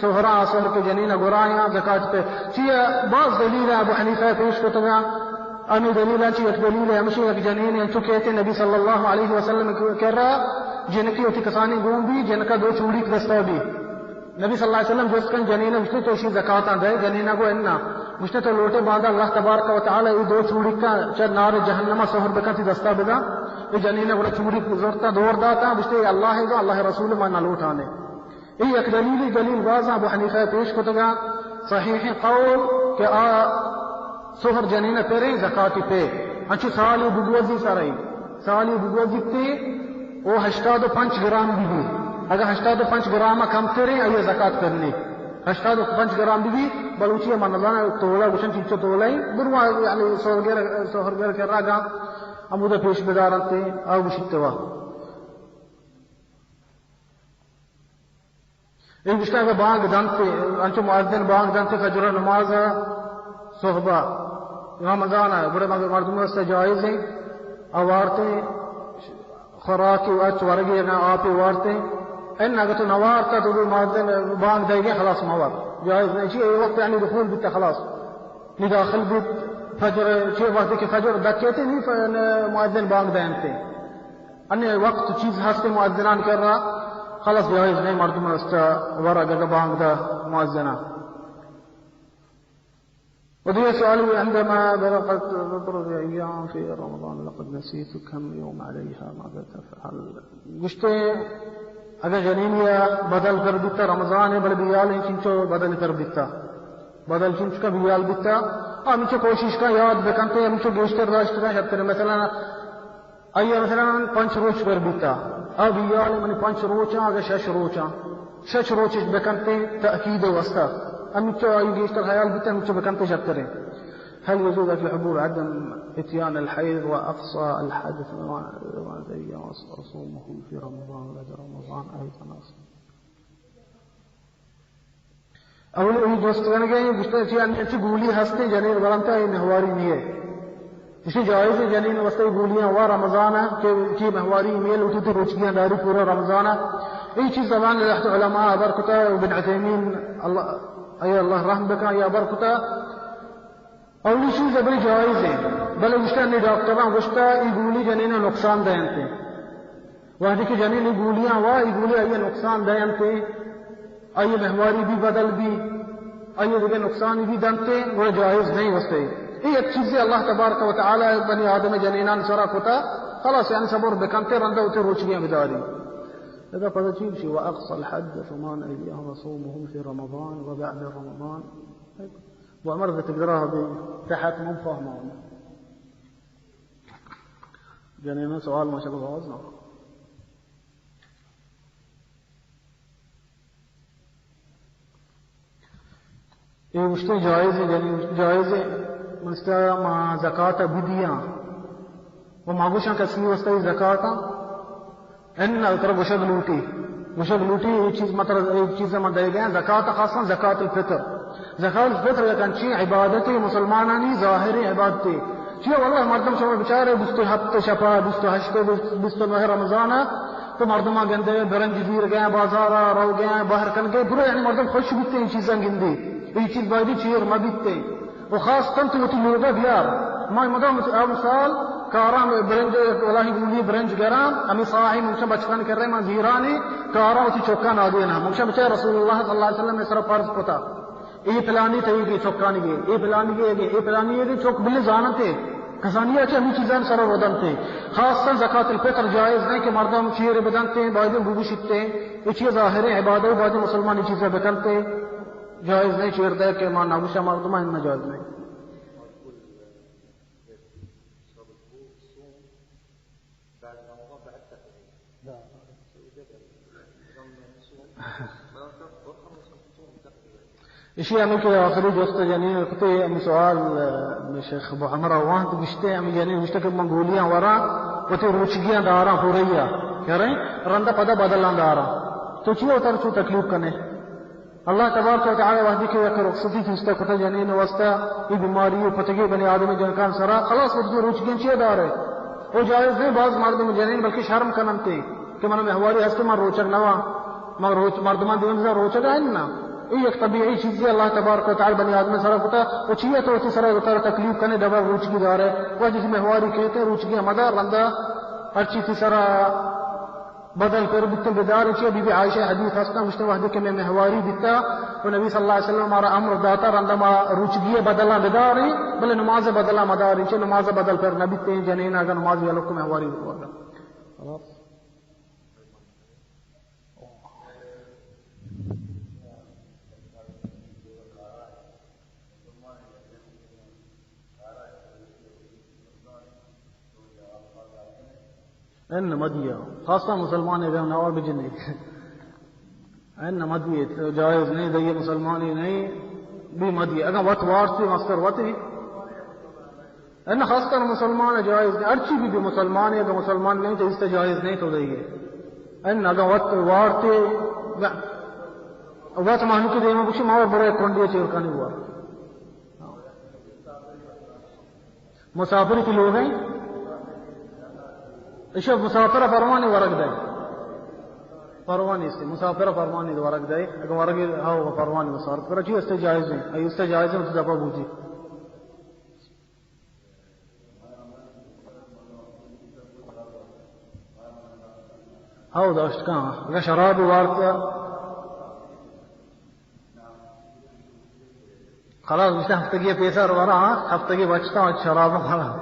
سہرا، سہر کے جنین گرایاں زکات پہ۔ چیا باز دلیل ابو حنیفہ پیش کتگا۔ امی دلیل چی، ایک دلیل ہمشی، ایک جنین انتو کہتے نبی صلی اللہ علیہ وسلم کرا جنکی وتی کسانی گون بھی، جنکا دو چوڑیک دستا بھی۔ نبی صلی اللہ علیہ وسلم جست کن جنین گوشتے تو شی زکاتاں دے، جنین گو انا۔ گوشتے تو لوٹے باندا اللہ تبارک و تعالی ای دو چوڑیکا چہ نار جہنم سہر بکن تی دستا بدا۔ ای جنین گڑا چوڑیک زرتا دور داتا، گوشتے اللہ گو اللہ رسول ما نہ لوٹانے۔ اے یک دلیلی، دلیل بازاں ابو حنیفہ پیش کتگا۔ صحیح قول کہ آ سہر جنین ءَ پریں زکاتی پہ، انچو سالی بگوزی سرئی، سالی بگوزی تے او ہشتاد و پنچ گرام بی بی۔ اگر ہشتاد و پنچ گرام کمتریں، آئی زکات پرنی۔ ہشتاد و پنچ گرام بی بی، بلوچی من نزاناں تولا گوشن چیچو تولا، بروا یعنی سہرگر، سہرگر کرا گا، ہمودا پیش بدارنتے، آ گوشتوا۔ اے گوشتہ اگہ بانگ دنت، انچو مؤذن بانگ دنت فجر نماز ءَ، صحب ءَ، رمضان ءَ، گڑا مگ-، مردم واسطہ جائز ایں، آ وارتیں، خوراکی و اچ ورگی اگاں آپی وارتیں، ان اگہ تو نوارتا تو مؤذن بانگ دئیگے خلاص مور۔ جائز نہیں، چی اے وقت یعنی دخول بیتا خلاص۔ نی داخل بیت فجر، چی وقت کہ فجر دکیتے نی ف-، مؤذن بانگ دینتے۔ انّی وقت چیز ہستے مؤذنان کرا، خلاص جائز نہیں مردم است ورگ اگہ بانگ دا مؤذنا۔ و دیگہ سوال، عندما بلغت بضع ایام في رمضان لقد نسيت كم يوم عليها، ماذا تفعل؟ گوشتے اگہ جنینی بدل پر بیتا رمضان ہے، بلے بیال انچو بدل پر بیتا، بدل چنچکا بیال بیتا، ہمچو کوشش کا یاد بکنتے، ہمچو گیشتر داشت کا شتر، مثلاً آئی ءَ مثلاً پنچ روچ پر بیتا، آ بیال منی پنچ روچاں، اگہ شش روچاں، شش روچ بکنتے تأکید واسطہ، ہمچو آئی گیشتر خیال بیتا، ہمچو بکنتے شتریں۔ هل يجوز أكل حبوب عدم إتيان الحيض وأقصى الحدث وما أيام أصومه في رمضان بعد رمضان أيضا أصوم؟ اول ای جست کنگے، گوشتے چی انچی گولی ہستے جنین ورنتا، اے مہواری نیے۔ اسی جائز ہے جنین واسطے گولیاں وا رمضان ہے کہ چی مہواری میل اٹھتے روچگیاں داری پورا رمضان ہے۔ اے چیز زمان لہت علماء ابر کتا، ابن عثیمین، اللہ، اے اللہ رحم بکا، یا ابر کتا۔ اولی چیز ابری جائز ہے، بلے گوشتا نی ڈاکٹراں گوشتا ای گولی جنین نقصان دینتے۔ وہدے کہ جنین ای گولیاں وا، ای گولی آئی نقصان دینتے، آئی مہواری بھی بدل بھی، آئی دیگہ نقصان بھی دنتے، گڑا جائز نہیں واسطے۔ اے یک چیزے اللہ تبارک و تعالی بنی آدم جنینان سرا کتا، خلاص یعنی صبر بکنتے، رندا اتے روچگیاں بداری۔ اذا پدا چی بشی، وأقصى الحد ثمان أيام وصومهم في رمضان وبعد رمضان۔ وعمر ذات قراها بتحت من فهمه۔ جنین سوال ماشاءاللہ باز نہ۔ اے گوشتے جائز ہے، یعنی جائز ہے، منستا ما زکات بدیاں و ما گوشاں کسی واسطہ اے زکات ہاں، ان ترا گوشگ لوٹی، گوشگ لوٹی، اے چیز مطلب، اے چیز من دے گئے زکات، خاصا زکات الفطر۔ زکات الفطر یک انچی عبادت مسلمانانی ظاہری عبادت۔ چیا واللہ مردم شما بچارے بیست و ہفت شپا، بیست و ہشت، بیست و نو رمضان، تو مردماں گندے برنج زیر گئے، بازارا رو گئے، بہر کن گئے، برو یعنی مردم خوش بیتے اے چیزاں گندے۔ اے چیز بایدی چیر مہ بیتے۔ و خاص کن تو وتی لوگا بیار۔ ما مدام مثال کاراں برنج، ولاہی گولی برنج گراں، ہمیں ساہی ممکن بچکان کر رہے، ما زیرانی کاراں وتی چوکان آدینا۔ ممکن بچار رسول اللہ صلی اللہ علیہ وسلم سر فرض کتا۔ اے پلانی تئی گے چکانی گے، اے پلانی گے، اے پلانی گے، چک بلے زانتے۔ کسانی اچ ہمیں چیزان سر ودنتے۔ خاصا زکات الفطر جائز نہیں کہ مردم چیر بدنتے، باید بگوشتے۔ اے چیز ظاہر عبادت، باید مسلمانی چیزیں بکنتے۔ جائز نہیں چیر دے کہ ما نگوشا مردمان، نہ جائز نہیں۔ اشی ہمیں کہ آخری جست جنین کتے ہمیں سوال، آ، شیخ ابو عمر وانت گشتے، ہمیں جنین گشتے کہ من گولیاں وراں، وتی روچگیاں داراں پوریا، کریں، رندہ پدا بدلاں داراں۔ تو چی وتر چو تکلیف کنے؟ اللہ تبارک و تعالی وہدی کہ یک رخصتی چیستا کتا جنین واسطہ، ای بیماری و پتگی بنی آدم جنکان سرا، خلاص وقت روچگین چیئے دارے؟ او جائز نہیں، باز مردم جنین بلکہ شرم کننتے کہ من مہواری ہستے، من روچگ نواں، من روچ، مردمان دیون روچگ آئین نا۔ ای یک طبیعی چیزی اللہ تبارک و تعالی بنی آدم سرا کتا، او چیئے تو وتی سرا وتر تکلیف کنے، ڈبل روچگی دارے، وجہ مہواری کہتے روچگی مدار رندا ہر چیزی سرا بدل پر بیتن بدار چی؟ بی بی عائشہ حدیث ہستن، گوشتن وہدے کہ میں مہواری بیتا و نبی صلی اللہ علیہ وسلم مارا امر داتا رندا ما روچگی بدلاں بداریں، بلے نماز بدلاں مداریں، چی نماز بدل پر نہ بیتیں، جنین اگر نماز یلو کو مہواری بکوگا۔ خلاص۔ اناں مدیے، خاصا مسلمان اگاں نوار بجنے۔ اناں مدیے، جائز نہیں، دئیے مسلمانے نہیں، بی مدیے۔ اگاں وت وارتے مستر وتی، اناں خاص کر مسلمان جائز نہیں، ہرچی بی، بی مسلمان، اگاں مسلمان نہیں تو اس سے جائز نہیں تو دئیے۔ اناں اگاں وت وارتے، وت مہنو کے دیما بچی ماور بڑے کنڈی چیرکانی ہوا۔ مسافر کی لوگ ہیں، ایشی مسافر پروانی ورگ دے۔ پروانی است، مسافر پروانی ورگ دے۔ اگر ورگ ہاو پروانی مسافر چی است جائز ہیں، ای است جائز ہیں، اس دفعہ بوجی۔ ہاو داشت کن، اگر شراب وارتا، خلاص، گوشتہ ہفتگی پیسر ورا، ہفتگی بچتا شراب ورا۔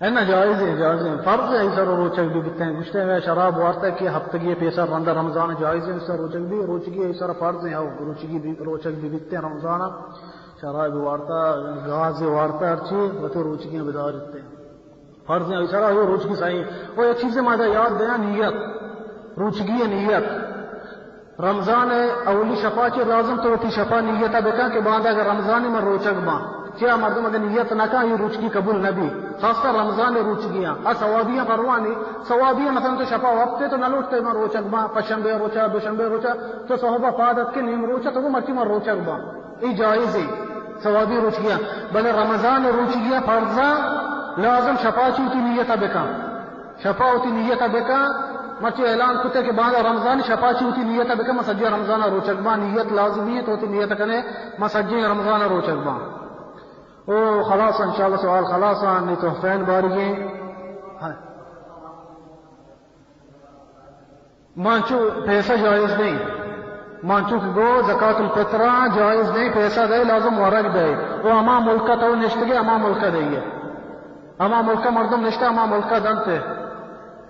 اناں جائز ہے، جائز ہے۔ فرض ہے، ایسر روچگ بی بیتیں۔ گوشتہ اگر شراب وارتا کہ ہفتگی پیسر رندا رمضان جائز ہے، ایسر روچگ بی، روچگی ایسر فرض ہے، ہاو، روچگی بی، روچگ بی بیتیں رمضان۔ شراب وارتا، گاز وارتا، ہرچی، وتی روچگی بدارتے۔ فرض ہیں، ایسرا ہو روچگی صحیح۔ او ایک چیز ما دا یاد دیا، نیت۔ روچگی نیت۔ رمضان اولی شپا چہ لازم تو وتی شپا نیت بکن کہ باندا اگر رمضان من روچگ باں۔ چیا مردم اگر نیت نہ کن، یہ روچگی قبول نہ بی۔ خاص کر رمضان روچگیاں۔ آ ثوابیاں پروانی، ثوابیاں مثلاً تو شپا وپتے تو نہ لوٹتے من روچگ باں، پشنبے روچا، دوشنبے روچا، تو صحبا پاد ات کہ نیم روچا تو مرچی من روچگ باں۔ اے جائز ہے، ثوابی روچگیاں۔ بلے رمضان روچگیاں فرضاں لازم شپا چی وتی نیت بکن۔ شپا وتی نیت بکن۔ مرچی اعلان کتے کہ باندا رمضان، شپا چی وتی نیت بکن، من سجی رمضان روچگ باں۔ نیت لازمی ہے، تو وتی نیت کنے، من سجی رمضان روچگ باں۔ او خلاص، انشاءاللہ سوال خلاص، نی تحفین باریگیں۔ ہاں۔ مانچو پیسہ جائز نہیں۔ مانچو کہ گو زکات الفطر جائز نہیں، پیسہ دے لازم ورگ دے۔ او ہما ملکہ تو نشتگے، ہما ملکہ دئیے۔ ہما ملکہ مردم نشتہ، ہما ملکہ دنتے۔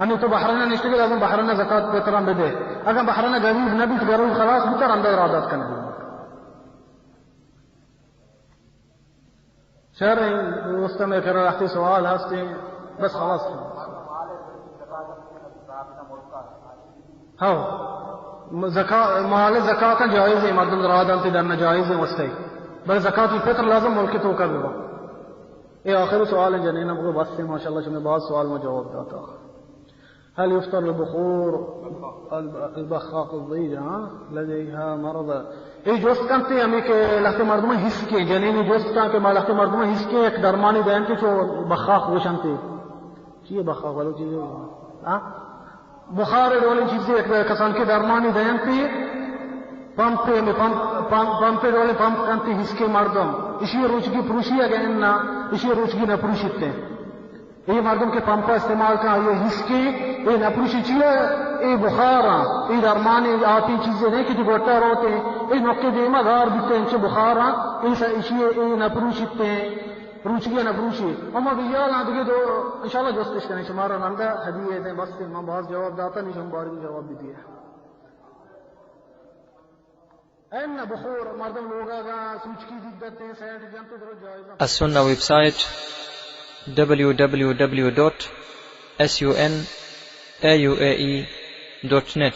ہمیں تو بحرین نشتگے، لازم بحرین زکات الفطر بدے۔ اگر بحرین غریب نبیت، غریب خلاص بیت، رندا ارادات کن۔ شر، دوست میں کرا وقتی سوال ہستے، بس خلاص۔ ہاں، زکا-، مال زکات جائز ہے، مردم را دنت دن جائز ہے واسطے۔ بلے زکات الفطر لازم ملک توکا ببا۔ اے آخری سوال ہے جنین، بگو بس ہے، ماشاءاللہ شمے باز سوال ما جواب داتا۔ هل يفطر البخور الب-، البخاخ الضيجة، ها؟ لديها مرض۔ اے جست کنتے ہمیں کہ لہتے مردم ہسکیں، جنین جست کن کہ ما لہتے مردم ہسکیں، ایک درمانی دینتے چو بخاخ گوشنتے۔ چیئے بخاخ بلوچی؟ ہاں؟ بخار ڈولیں چیزے، یک کسان کے درمانی دینتے، پمپ، پمپ، پمپ، پمپ ڈولیں پمپ کنتے ہسکیں مردم۔ اشی روچگی پروشی اگہ انا، اشی روچگی نہ پروشیتے۔ اے مردم کہ پمپ استعمال کن، آئی ہسکیں، اے نپروشی چیئے؟ اے بخاراں، اے درمانے، آپی چیزے نہیں کہ جو گوٹا روتے، اے نوکے دیما گار بیتے، انچے بخاراں، اے س-، اشی اے نپروشیتے، روچگی نپروشی۔ اما بیال آں دگہ دو، انشاءاللہ جستش کنیں، شمارا رندا ہدیے دیں، بس من باز جواب داتا، نی شم باری جواب بدیے۔ این بخور، مردم لوگا گا سوچکی دیگ دتے، سیٹ جنتے درو جائز۔ السنة website, W W W dot S U N A U A E dot net.